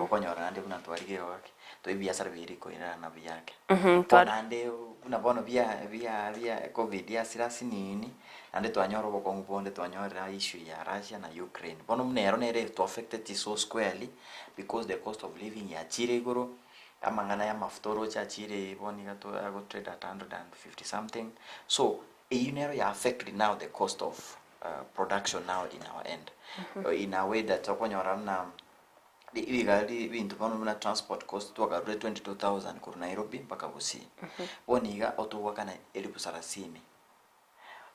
okonyora naende buna twarigire gaki, to ebiasara biria rikoirana buya ake. Bono naende buna bono bia bia bia covid yasira ase nini, naende twanyora obokong'u bonde twanyorera issue ya Russia na Ukraine. Bono buna ero nere eto affecteti so squarely because the cost of living yachire igoro, amang'ana ya amafuta oroche achire bono iga to ago trade at 150 something, so Eyio nero ya affected now the cost of production now in our end in a way that okonyora buna rigari ebinto bono buna transport cost twakarure 22,000 korwa Nairobi mpaka Gusii. Bono iga otogoakana elifu sarasini.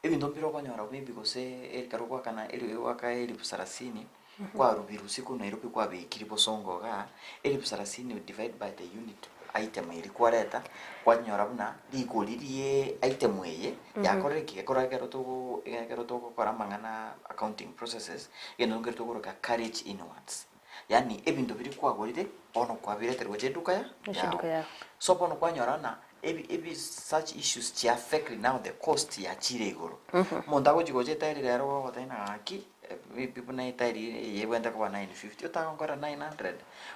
Ebinto mbire okonyora maybe gose ekero ogoakana ogoaka elifu sarasini, kwarubire usiku Nairobi kwabekire bosongo igaa, elifu sarasini divide by the unit item eria kwareta, kwanyora buna rigori rie item eye yakorire ki? Ekero ekero togo ekero togokora amang'ana accounting processes, egento nkere tokoroka carriage inwards, yaani ebinto biria kwagorire bono kwabiretire gocha eduka ya Gocha eduka yago. yago. So bono kwanyora ng'a ebi ebi such issues chia affect now the cost yachire igoro. Omonto agochi gocha etairi rero gogotebia ng'a gaki. Maybe buna etairi eye ebwenerete koba 950 otagonkora 900,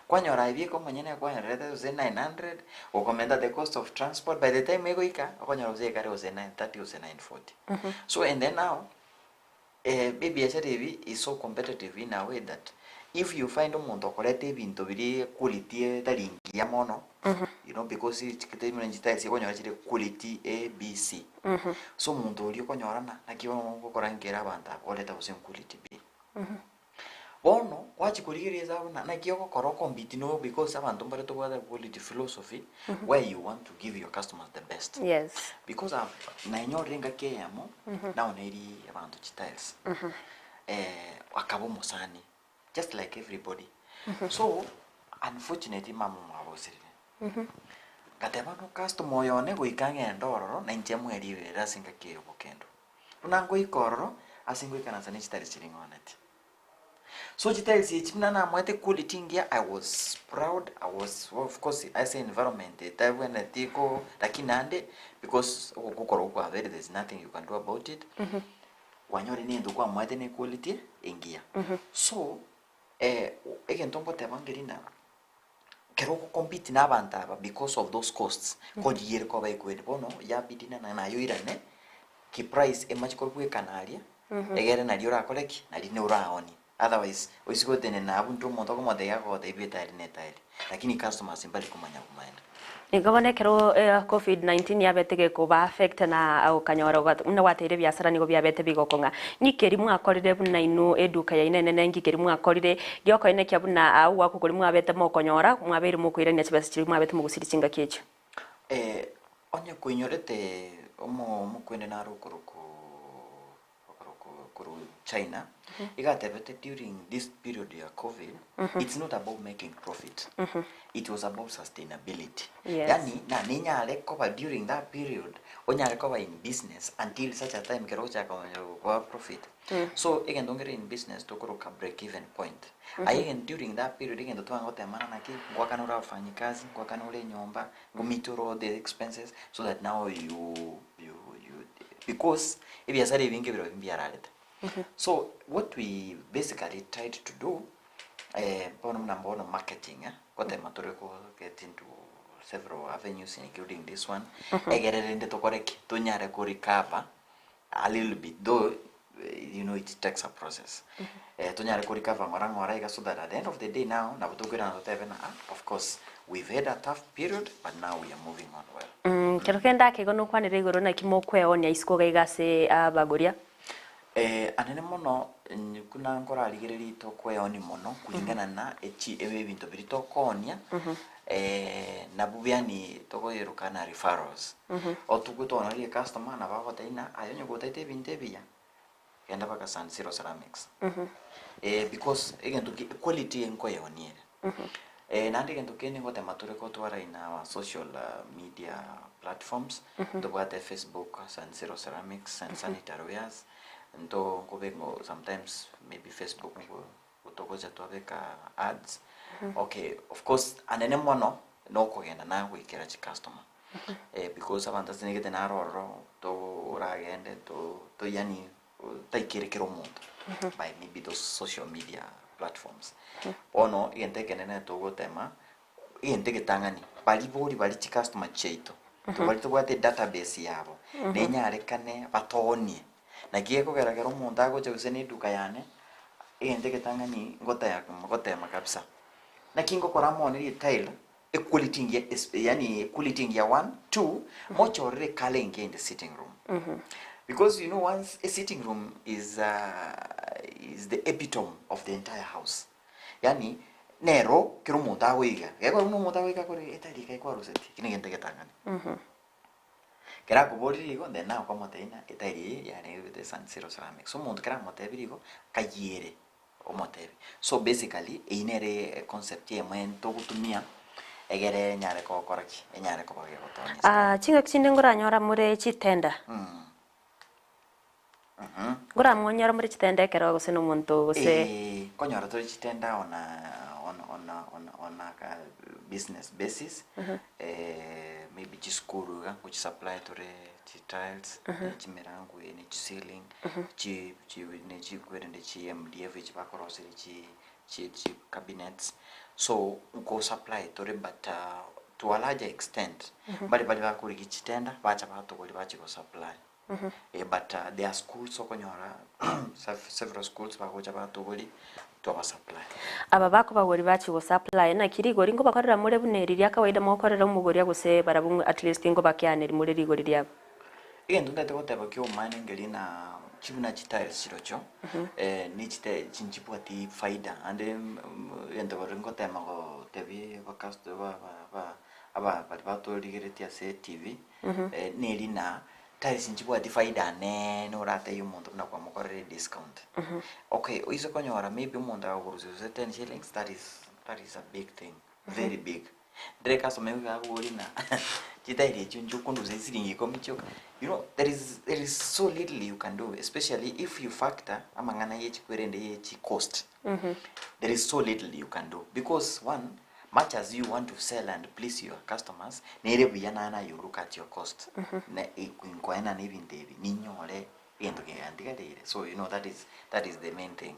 kwanyora aye bieka omonyene ekwanyorerete gose 900, gokomenta the cost of transport, by the time egoika, okonyora gose ekare gose 930 gose 940. So and then now, ebiashara ebi is so competitive in a way that if you find omonto okoreta ebinto biria quality etari ngiya mono, you know because chitiles okonyora chire quality A, B, C. So omonto oria okonyora ng'a naki bono ogokora nkere abanto aba oreta gose quality B. Bono gwachia korigereria ase abwo naki ogokora okompete no because abanto mbare tobwate quality philosophy where you want to give your customers the best. Yes. Because I've nainyorire engaki eyemo, naoneiri abanto chitiles, akaba omosani just like everybody. So unfortunately mama omwabo osirire. Ngateba no customer oyo one goika ng'ende ororo na inche mweribere ase engaki eye obokendo. Buna ngoika ororo ase ngoikaransa ne chitiles chiria ng'oneti. So chitiles echi buna namoete quality engiya I was proud, I was of course ase environment etabwenereti ko lakini naende because ogokora kwabeire there is nothing you can do about it. Kwanyora nento kwamoete ne quality engiya. So egento ngoteba nkeri ng'a ekero ogo compete na abanto aba because of those costs, korigiere koba ekweli bono yabidi ng'a naye oirane ki price emache kobwekana aria, egere naria orakore ki? Naria ne oraonie. Otherwise oise gotenena abwo intwe omonto okomotebia agogotebia etaeri na etaeri, lakini customers mbari komanya bomaene. Nigo bono ekero covid 19 yabete gekoba affect na okanyora buna gwateire ebiasara nigo biabete bigokong'a. Ng'iki eri mwakorire buna inwe eduka yaino enene ng'iki eri mwakorire giokoenekia buna agwo gwakwa koria mwabete mokonyora mwabeire mokoirania chibesa chiria mwabete mogosiria chingaki echio? Onye koinyorete omo omokwende naro okorokwa korwa China, iga atebete during this period ya covid, it's not about making profit, it was about sustainability. Yaani na ninyare koba during that period, onyare koba in business until such a time ekero ogochaka koba profit. So egento nkere in business tokoroka break even point. Aye egento during that period egento twangotemana naki, ngoakana ore abafanyikazi, ngoakana ore enyomba, ngo meet ore all the expenses so that now you you you because ebiasara ebinge birobio mbiararete. So what we basically tried to do bono buna bono marketing gotema tore ko get into several avenues including this one, egere rende tokore ki? Tonyare ko recover a little bit though you know it takes a process. Tonyare ko recover ng'ora ng'ora iga so that at the end of the day now nabo tokoirana totebe ng'a ah of course we've had a tough period but now we are moving on well. Kero kende ake igo nokwanere igoro naki mokweonia isiko iga iga ase abagoria. Anene mono buna nkorarigereria tokweonia mono kulingana na echi ebinto biria tokoonia nabwo yaani tokoyeroka na referrals. Otuko twaoneria ecustomer nabo agotebia ng'a aye onye gotaete ebinto ebiya genda mpaka San Siro Ceramics. Because egento ki equality nkoyeonia ere. Naende egento kende ngotema tore gotwara in our social media platforms, ntobwate Facebook San Siro Ceramics and Sanitary Wares. Nto nkobe ngo sometimes maybe Facebook nko togocha twabeka ads. Okay, of course anene mono nokogenda nagoikera chicustomer because abanto ase nigete naro ororo toragende to to yaani taikere kera omonto by maybe those social media platforms. Bono egento ekenene togotema, egento egetang'ani, baria bori baria chicustomer chiaito, tobari tobwate edatabase yabo, nenyarekane batoonie. Naki gekogera kera omonto agocha gose na eduka yane, egento egetang'ani ngoteba ngotema kabisa, naki ngokora monerie etile, equality engiya es yaani equality engiya one, two, mochorere ecolour engiya in the sitting room. Because you know once a sitting room is is the epitome of the entire house. Yaani nero kera omonto agoiga, gekogera buna omonto agoika akore etari iga ekwaruseti, ekio negento egetang'ani. Kera akoborire igo then naye okamotebia ng'a etari eye yarenge San Siro Ceramics. So omonto kera amotebirie igo, kayiere omotebi. So basically eyio nere econcept eyemo togotumia egere enyare gokora ki? Enyare koba gegotonya Ah, chingaki chinde nkoranyora more chitenda. Nkoramonyora more chitenda ekero gose na omonto gose. Eh, nkonyora tore chitenda on a on on on on a ka business basis, maybe chisukuru iga ngochisupply tore chitiles, ne chimirango eye ne chiceiling, chi chi ne chikwerende chi MDF echi bakoroseria chi chi chi cabinets, so nkosupply tore but to a larger extent, mbare baria bakorigia chitenda bacha batogoria bachia gosupply. Eh, but there are schools okonyora several schools bagocha batogori twaba supply. Aba bakobagori bachia go supply naki rigori nkobakorera more buna eri ria kawaida mogokorera omogoria gose barabwo at least nkobakeaneri more rigori riabo? Egento ntagete goteba ki'omani nkeri na chibuna chitiles chirochio ne chite chinchibwati faida naende egento kore ngotema gotebia abacusto ba ba aba baria batorigeretie ase etv neri na tiles nchibwati faida neene oratebie omonto buna kwamokorera ediscount. Okay, oise konyora maybe omonto agokorusia gose ten shillings that is that is a big thing, very big. Ndire customer iga akoboria ng'a chitairi echio inche okondusia chisiringi ikomi chioka, you know there is there is so little you can do especially if you factor amang'ana ye chikwerende ye chicost. There is so little you can do because one, much as you want to sell and please your customers, nere buya naende aye you look at your cost, na nkoenana ebinto ebi ninyore egento kegantigareire, so you know that is that is the main thing.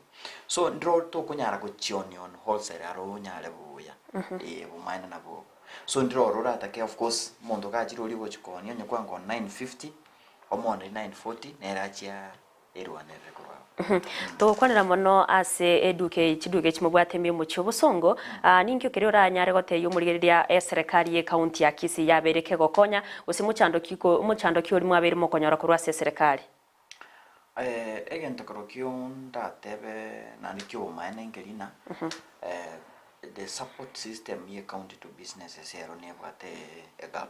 So ndiro tokonyara gochionia on wholesale aro onyare buya, eh obomaene nabwo obo. So ndiro oro oratake of course omonto gachire oria ogochi koonia onye kwanga 950, omooneri 940 nere achia erwanerere korwa abwo. Togokwanera mono ase eduka eye, chiduka echi mobwate ime omochie obosongo, ah, ninki okeria oranyare gotebia omorigereria eserekari ye county ya Kisii yabeire kegokonya, gose mochando ki ko mochando ki oria mwabeire mokonyora korwa ase eserekari? Egento kerokio ndatebe naende kiobomaene nkeri ng'a the support system ye county to businesses ero nebwate egap.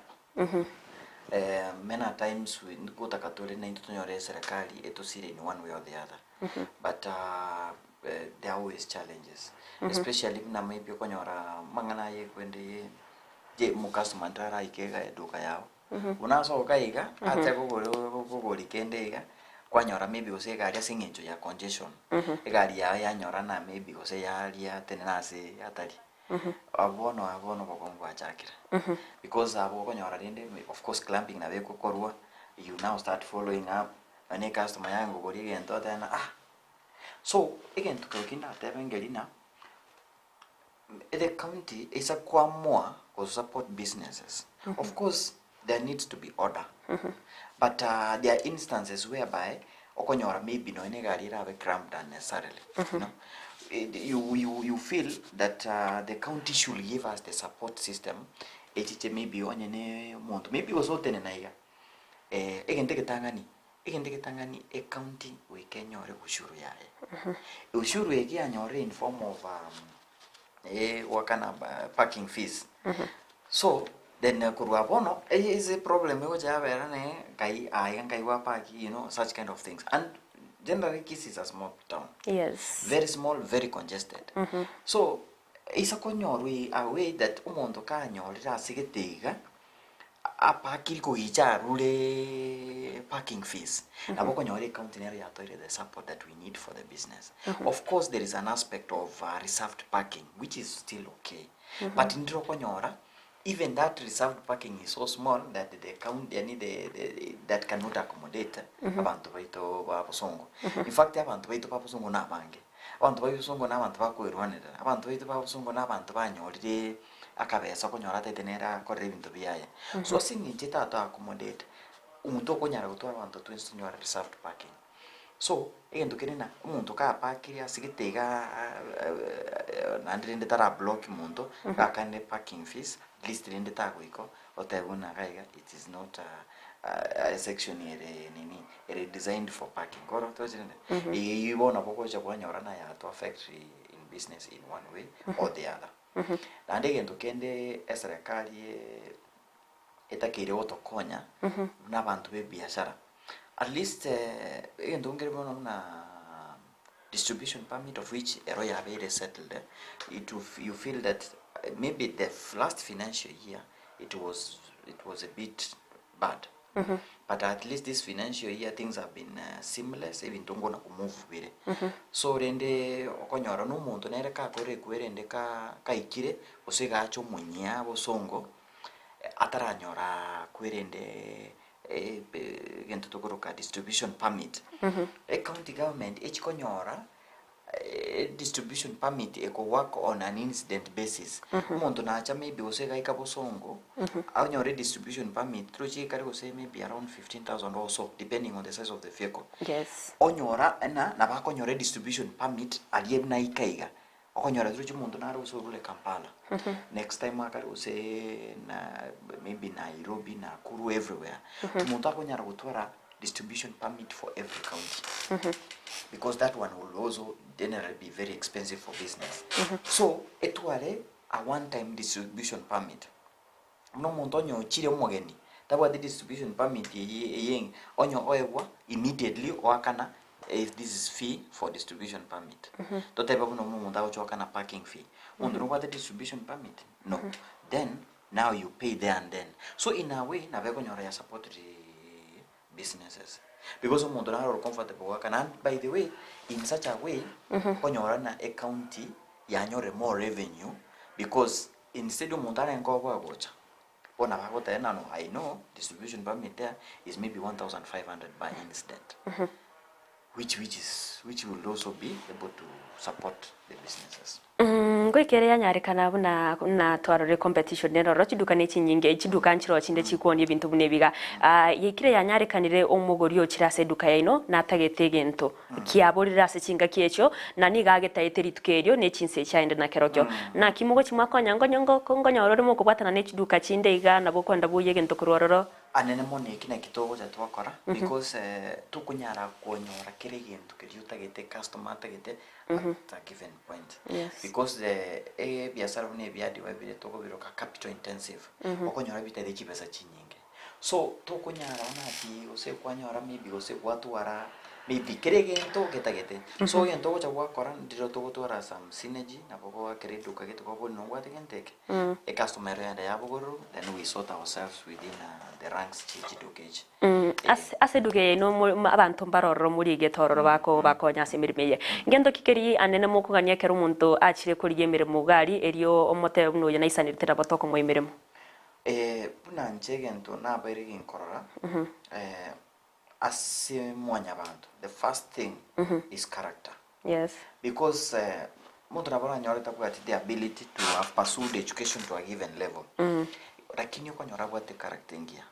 Many a times we ngotaka tore naintwe tonyore eserekari etosire in one way or the other but there are always challenges especially buna maybe okonyora amang'ana aye ekwende ye ye omocustomer ntaraike iga eduka yago. Buna asoka iga, ache kogora kogori kende iga, kwanyora maybe gose egari ase eng'encho ya congestion, egari yago yanyora na maybe gose yaria tenena ase atari. Abwo bono abwo bono obokong'u bwachakire. Because abwo okonyora rende of course clamping nabo egokorwa, you now start following up, nonye ecustomer yagokoria egento otebe ng'a ah. So, egento kero kende ndatebe nkeri ng'a. The county eisa koamua go support businesses of course there needs to be order but there are instances whereby okonyora maybe nonya na egari erabe cramped unnecessarily you know you you you feel that the county should give us the support system echiche maybe onye ne omonto maybe gose otenena iga egento egetang'ani Egento egetang'ani ecounty goika enyore ushuru yaye. Ushuru eye kianyorire in form of goakana parking fees. So then korwa bono eye is a problem egocha yabera ne nkai aye nkai gwa park you know such kind of things and generally Kisii is a small town. Yes. Very small, very congested. So eisa konyorwa a way that omonto kanyorire ase gete iga. Apakiri kogicha arure parking fees, nabo okonyora ecounty nero yatoeire the support that we need for the business. Of course there is an aspect of reserved parking which is still okay, but ndire okonyora even that reserved parking is so small that the county yani the, the, that cannot accommodate abanto baito ba bosongo. In fact abanto baito ba bosongo na abange. Abanto ba bosongo na abanto bakoerwanerera. Abanto baito ba bosongo na abanto banyorire akabesa okonyora ataete nere akorere ebinto biaye. So ase eng'encho etato accommodate, omonto okonyara gotwara abanto twensi tonyore reserved parking. So, egento kere ng'a omonto kapakire ase gete igaa naende rende tara block monto, gakane parking fees, at least rende tagoika otebe buna iga iga it is not a section ere nini, ere designed for parking. Koro toche rende, eyio bono nabo ogocha kwanyora naye ato affect in business in one way or the other. Naende egento kende eserekari etakeire gotokonya buna abanto ba ebiashara, at least egento nkere bono buna distribution permit of which ero yabeire settled, it you feel that maybe the last financial year it was it was a bit bad. But at least this financial year things have been seamless, ebinto nkona komove bire. So rende okonyora na omonto nere kakore ekwe rende ka kaikire, gose gacha omonyia bosongo, ataranyora kwerende egento tokoroka distribution permit. Ecounty government echikonyora distribution permit eko work on an incident basis. Omonto nacha maybe gose gaika bosongo, anyore distribution permit, trochi ekare gose maybe around 15,000 or so, depending on the size of the vehicle. Onyora na nabo akonyora distribution permit aria buna aika iga. Okonyora trochi omonto nare gose orure Kampala. Next time akare gose na maybe Nairobi, Nakuru, everywhere. Omonto akonyara gotwara distribution permit for every county. Because that one will also generally be very expensive for business. So, etware a one time distribution permit. Buna omonto onye ochire omogeni, tabwati distribution permit eye eyeng onye oegwa immediately oakana if this is fee for distribution permit. Totebe buna omonto agocha oakana parking fee. Omonto nobwate distribution permit? No. Then now you pay there and then. So in a way, nabo ekonyora ya support businesses. Because omonto naro ore comfortable goakana and by the way, in such a way, okonyora na ecounty yanyore more revenue because instead omonto arenge oboe gocha, bono bagoteba ng'a no I know distribution permit there is maybe 1500 per incident. Which is which will also be able to support the businesses. Ngoika ere yanyarekana buna buna twarorire competition nere ororo chiduka ne chinyinge chiduka nchiroo chinde chikwonia ebinto buna ebiga. Yaikire yanyarekanire omogori ochire ase eduka yaino natagete egento kiaborire ase chingaki echio na nigo agetaete rituko erio ne chinsa echi aende nakerokio. Naki mogochi mwakonya ngonyo ngonyora ore mokobwatana ne chiduka chinde iga nabo okwenda bwoyia egento korwa ororo. Anene mono eki naki togocha twakora because tokonyara konyora kera egento keria otagete customer atagete at a given point. Because the ebiasara buna ebiadiwa bire tokobiroka capital intensive, okonyora bitari chibesa chinyinge. So tokonyara buna ati gose kwanyora maybe gose gwatwara maybe kera egento getagete. So egento ogocha gwakora ndiro togotwara some synergy nabo goakera eduka gete kwabori nobwate gento eke, ecustomer ero yaenda yabogorerwa then we sort ourselves within the ranks chie chiduka echi. Ase ase eduka eye inwe mo abanto mbare ororo morigete ororo bako bakonya ase emeremo eye. Ngento ki keria anene mokogania ekero omonto achire korigia emeremo iga aria erio omotebe buna oyo naisanerete nabo tokomoa emeremo? Buna inche egento nabeire ginkorora, ase mwanyabanto, the first thing is character. Because omonto nabo oranyore tabwati the ability to have pursued education to a given level, lakini okonyora abwate character engiya,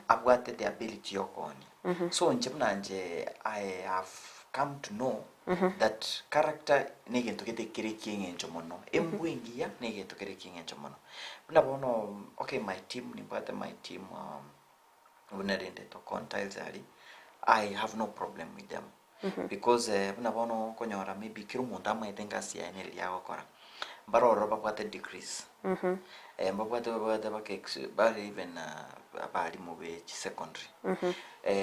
abwate the ability ya okoonia. So inche buna inche I have come to know that character na egento gete kere kia eng'encho mono. Embwa engiya na egento kere kia eng'encho mono. Buna bono, okay my team nimbwate my team buna rende tokontiles aria, I have no problem with them. Because buna bono okonyora maybe kera omonto amaete engasi yaye nere riria agokora, mbare ororo babwate degrees, mbabwate babwate baka ex bare even abalimu be chisecondary,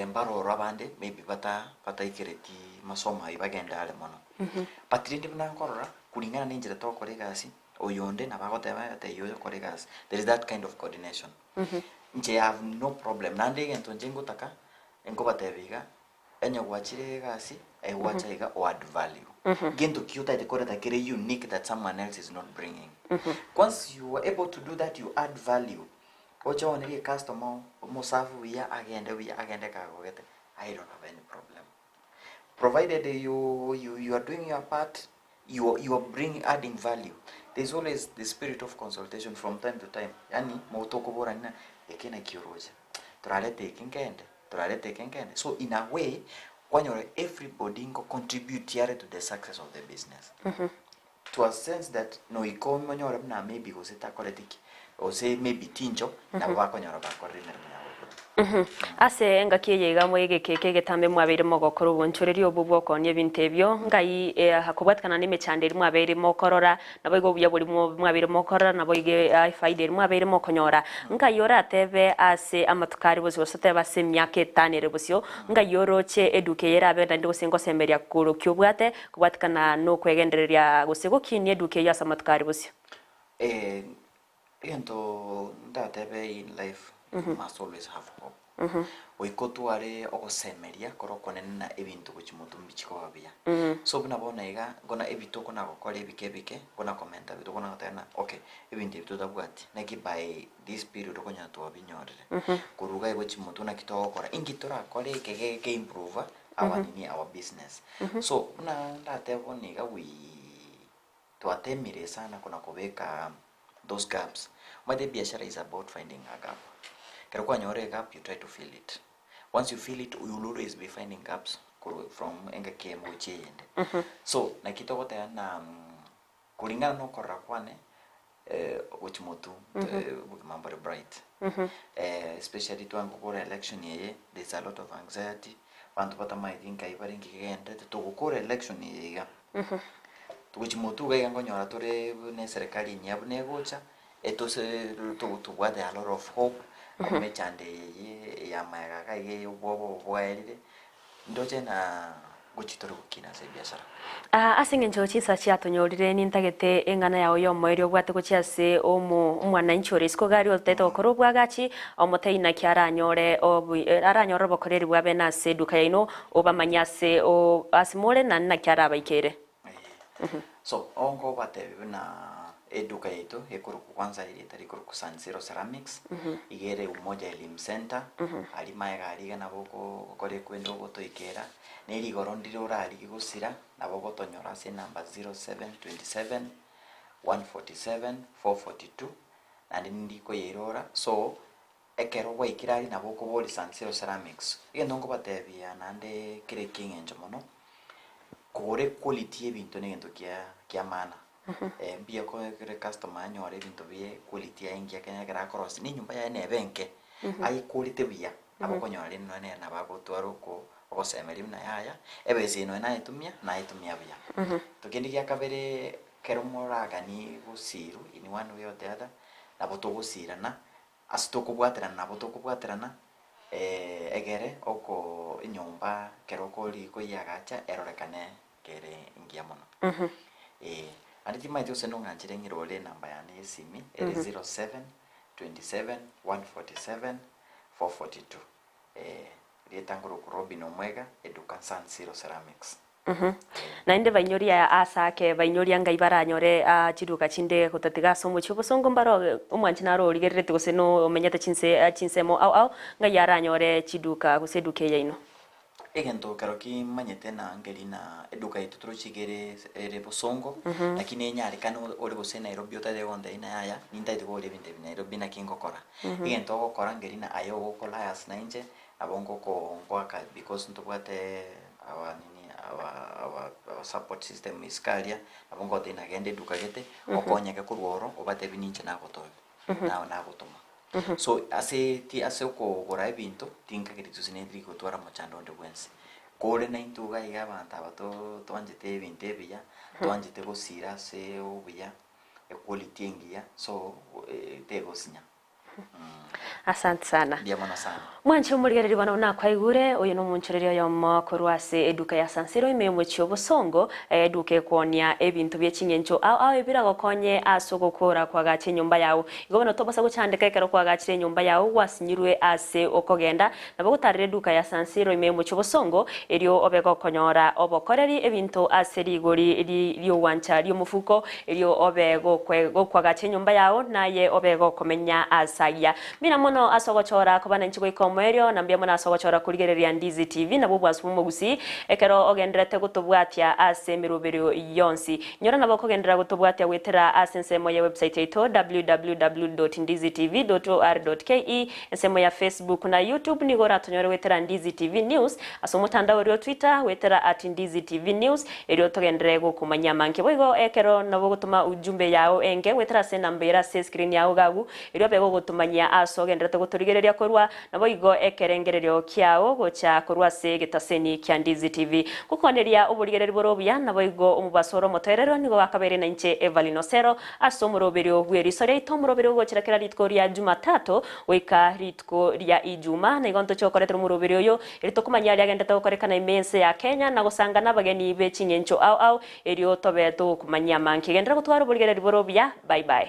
mbare ororo abande maybe bata bataikereti masomo aywo bagende are mono. But rende buna nkorora, kulingana na enchera togokora egasi, oyonde nabo agoteba atebi oyo kora egasi, there is that kind of coordination. Inche I have no problem, naende egento inche ngotaka, nkobatebia iga, onye gwachire egasi, aye gwacha iga o add value. Gento ki otagete koreta kere unique that someone else is not bringing. Once you are able to do that, you add value, oche oonerie ecustomer oo, omoserve buya, agende buya, agende kagogete, I don't have any problem. Provided you you you are doing your part, you you are bringing adding value. There is always the spirit of consultation from time to time, yaani motokoborani ng'a eke naki oroche, torarete eke nkende, torarete eke nkende. So in a way, kwanyora everybody nko contribute are to the success of the business. To a sense that noika omonyore buna maybe gose takoreti ki, gose maybe tincho, nabo bakonyora bakorire emeremo yabo buya. Ase engaki eye iga moegeke eke egetambe mwabeire mogokora obonchoreria obwo bw'okoonia ebinto ebio, ngai kobwatikana nemechando eria mwabeire mokorora, naboigo obuya boria mwabeire mokorora, naboigo efaida eria mwabeire mokonyora. Ngai oratebe ase amatuko aria bosio, gose otebe ase emiaka etano ere bosio, ngai oroche eduka eye erabe naende gose ngosemeria korokio obwate, Kobwatikana nokwegendereria gose gokinia eduka eyio ase amatuko aria bosio. Eh, egento ndatebe in life, you must always have hope. Goika otware ogosemeria kore okonene na ebinto gochia motwe mbichi koba buya. So buna bono iga, nkona ebinto okona gokora ebike ebike, nkona komenta ebinto okona goteba ng'a okay, ebinto ebi totabwati, naki by this period okonyora twabinyorire. Korwa iga gochia motwe naki togokora, inki torakore eke geke improve our nini our business. So buna ndatebe bono iga we twatemire sana kona kobeka those gaps. Omanyete ebiashara is about finding a gap. Ekero kwanyora egap you try to fill it. Once you fill it you will always be finding gaps korwa from engaki eyemo gochia eyende. So naki togoteba ng'a Kulingana na okorora kwane, gochia motwe, obogima mbore bright. Especially twangokora election eye, there is a lot of anxiety, abanto batamaeti nkai bare nki kegenderete, togokora election eye iga, togochia motwe iga iga nkonyora tore buna eserekari enyia buna egocha, etose tobwate a lot of hope, emechando eye ya amaega iga iga ya obwoba obo bwaerire. Ndoche na gochia tore gokina ase ebiashara. Ase engencho chinsa chiatonyorire nintagete eng'ana yao y'omoerio obwate gochia ase omo omwananchi ore isiko gari otaete gokora obwagachi, omotebie naki aranyore obu aranyore obokoreri bwa bene ase eduka yaino, obamanye ase o ase more na naki arabaikere. So, onkobatebia buna eduka yaito ekorokwa kwanza erieta rikorokwa San Siro Ceramics, iga ere Umoja Elimu Centre, aria magega aria iga nabo okogokora ekwende ogotoikera, na erigoro ndire orarigie gosira, nabo ogotonyora ase enamba 0727 147 442, naende nindikoyeirora, so ekero gwaikire aria nabo okoboria San Siro Ceramics. Egento nkobatebia naende kere ekieng'encho mono, kogora equality ya ebinto na egento kia kia maana. Mbuya kore customer anyore ebinto bie equality yaye engiya ekero ekero akorosia na enyomba yaye nebe enke, ayekorete buya, nabo okonyora rende nonye nere nabo agotwara oko ogosemeria buna yaya, ebesa eye nonye nayetumia, nayetumia buya. Egento kende gia kabere, ekero moraganie gosirwa in one way or the other, nabo togosirana, Ase tokobwaterana nabo tokobwaterana, egere oko enyomba ekero okori koyiagacha erorekane kere engiya mono. Eh, naende timanyeti gose nong'anchire ng'ire ore enamba yane ya esimi ere 07 27 147 442. Eh, rieta nkorokwa Robin Omwega, eduka San Siro Ceramics. Naende bainyoria aase ake, bainyoria ngai baranyore chiduka chinde gotatiga ase omochie obosongo mbaro omwanchi naro origereretie gose nomenyete chinse chinsemo ao ao ngai aranyore chiduka gose eduka eye yaino. Egento ekero kimanyete na nkeri na eduka yaito toroche iga ere ere bosongo, lakini enyarekane ore gose Nairobi otagete gontebia ng'a yaya nintagete kogora ebinto ebi Nairobi naki ngokora. Egento ogokora nkeri na aye ogokolayas nainche, nabo ngoko ngoaka because ntobwate our nini our our our support system isiko aria, nabo ngotebia nagenda eduka gete, okonyeke korwa oro obatebie ninche nagotobia, naye nagotoma. So ase ti ase okogora ebinto, tinkageti gose nintiri gotwara mochando onde bwensi. Kore naintwe iga iga abanto aba to toanchete ebinto ebiya, toanchete gosira ase obuya, equality engiya, so tegosinya. Asante sana. Mbuya mono sana. Mwanche omorigereria bono buna akwaigure, oyo nomonchoreria oyomo korwa ase eduka ya Sansiro ime y'omochie o Bosongo, eduka ekoonia ebinto bie ching'encho ao ao ebiragokonye ase ogokora koagacha enyomba yao. Igo bono tobosa gochandeka ekero kwagachire enyomba yao gwasinyirwe ase okogenda, nabo ogotarera eduka ya Sansiro ime y'omochie o Bosongo, erio obe gokonyora obokoreri ebinto ase rigori ri'ogwancha ri'omofuko, erio obe gokwagacha enyomba yao, naye obe gokomenya aase agiya. Mbuya mono ase ogochora koba nainche goika omoerio, na mbuya mono ase ogochora korigereria Ndizi TV nabwo obwansu bw'omogusii, ekero ogendererete gotobwatia ase emeroberio yonsi. Nyora nabo okogenderera gotobwatia goetera ase ensemo ye website yaito www.ndizitv.or.ke, ensemo ya Facebook na YouTube nigo oratonyore goetera Ndizi TV News, ase omotandao oria o Twitter goetera at Ndizi TV News, erio togenderere gokomanyia amange. Boigo ekero nabo ogotoma ujumbe yao enke goetera ase enamba ere ase escreen yao iga agwo, Erio abe gogotomanyia aase ogendererete gotorigereria korwa, naboigo ekerengererio kiao gocha korwa ase egetaseni kia Ndizi TV. Gokwaneria oborigereri bore obuya, naboigo omobaso ore omotoereru nigo gakabeire nainche Evelyn Osero ase omoroberio bw'eriso riaito, omoroberio ogochera kera rituko ria Jumatatu goika rituko ria Ijuma. Na igo ntoche gokoretera omoroberio oyo erio tokomanyia aria agenderete gokorekana ime ense ya Kenya na gosanga nabageni be ching'encho ao ao erio tobe togokomanyia amange. Genderera gotwara oborigereri bore obuya. Bye bye.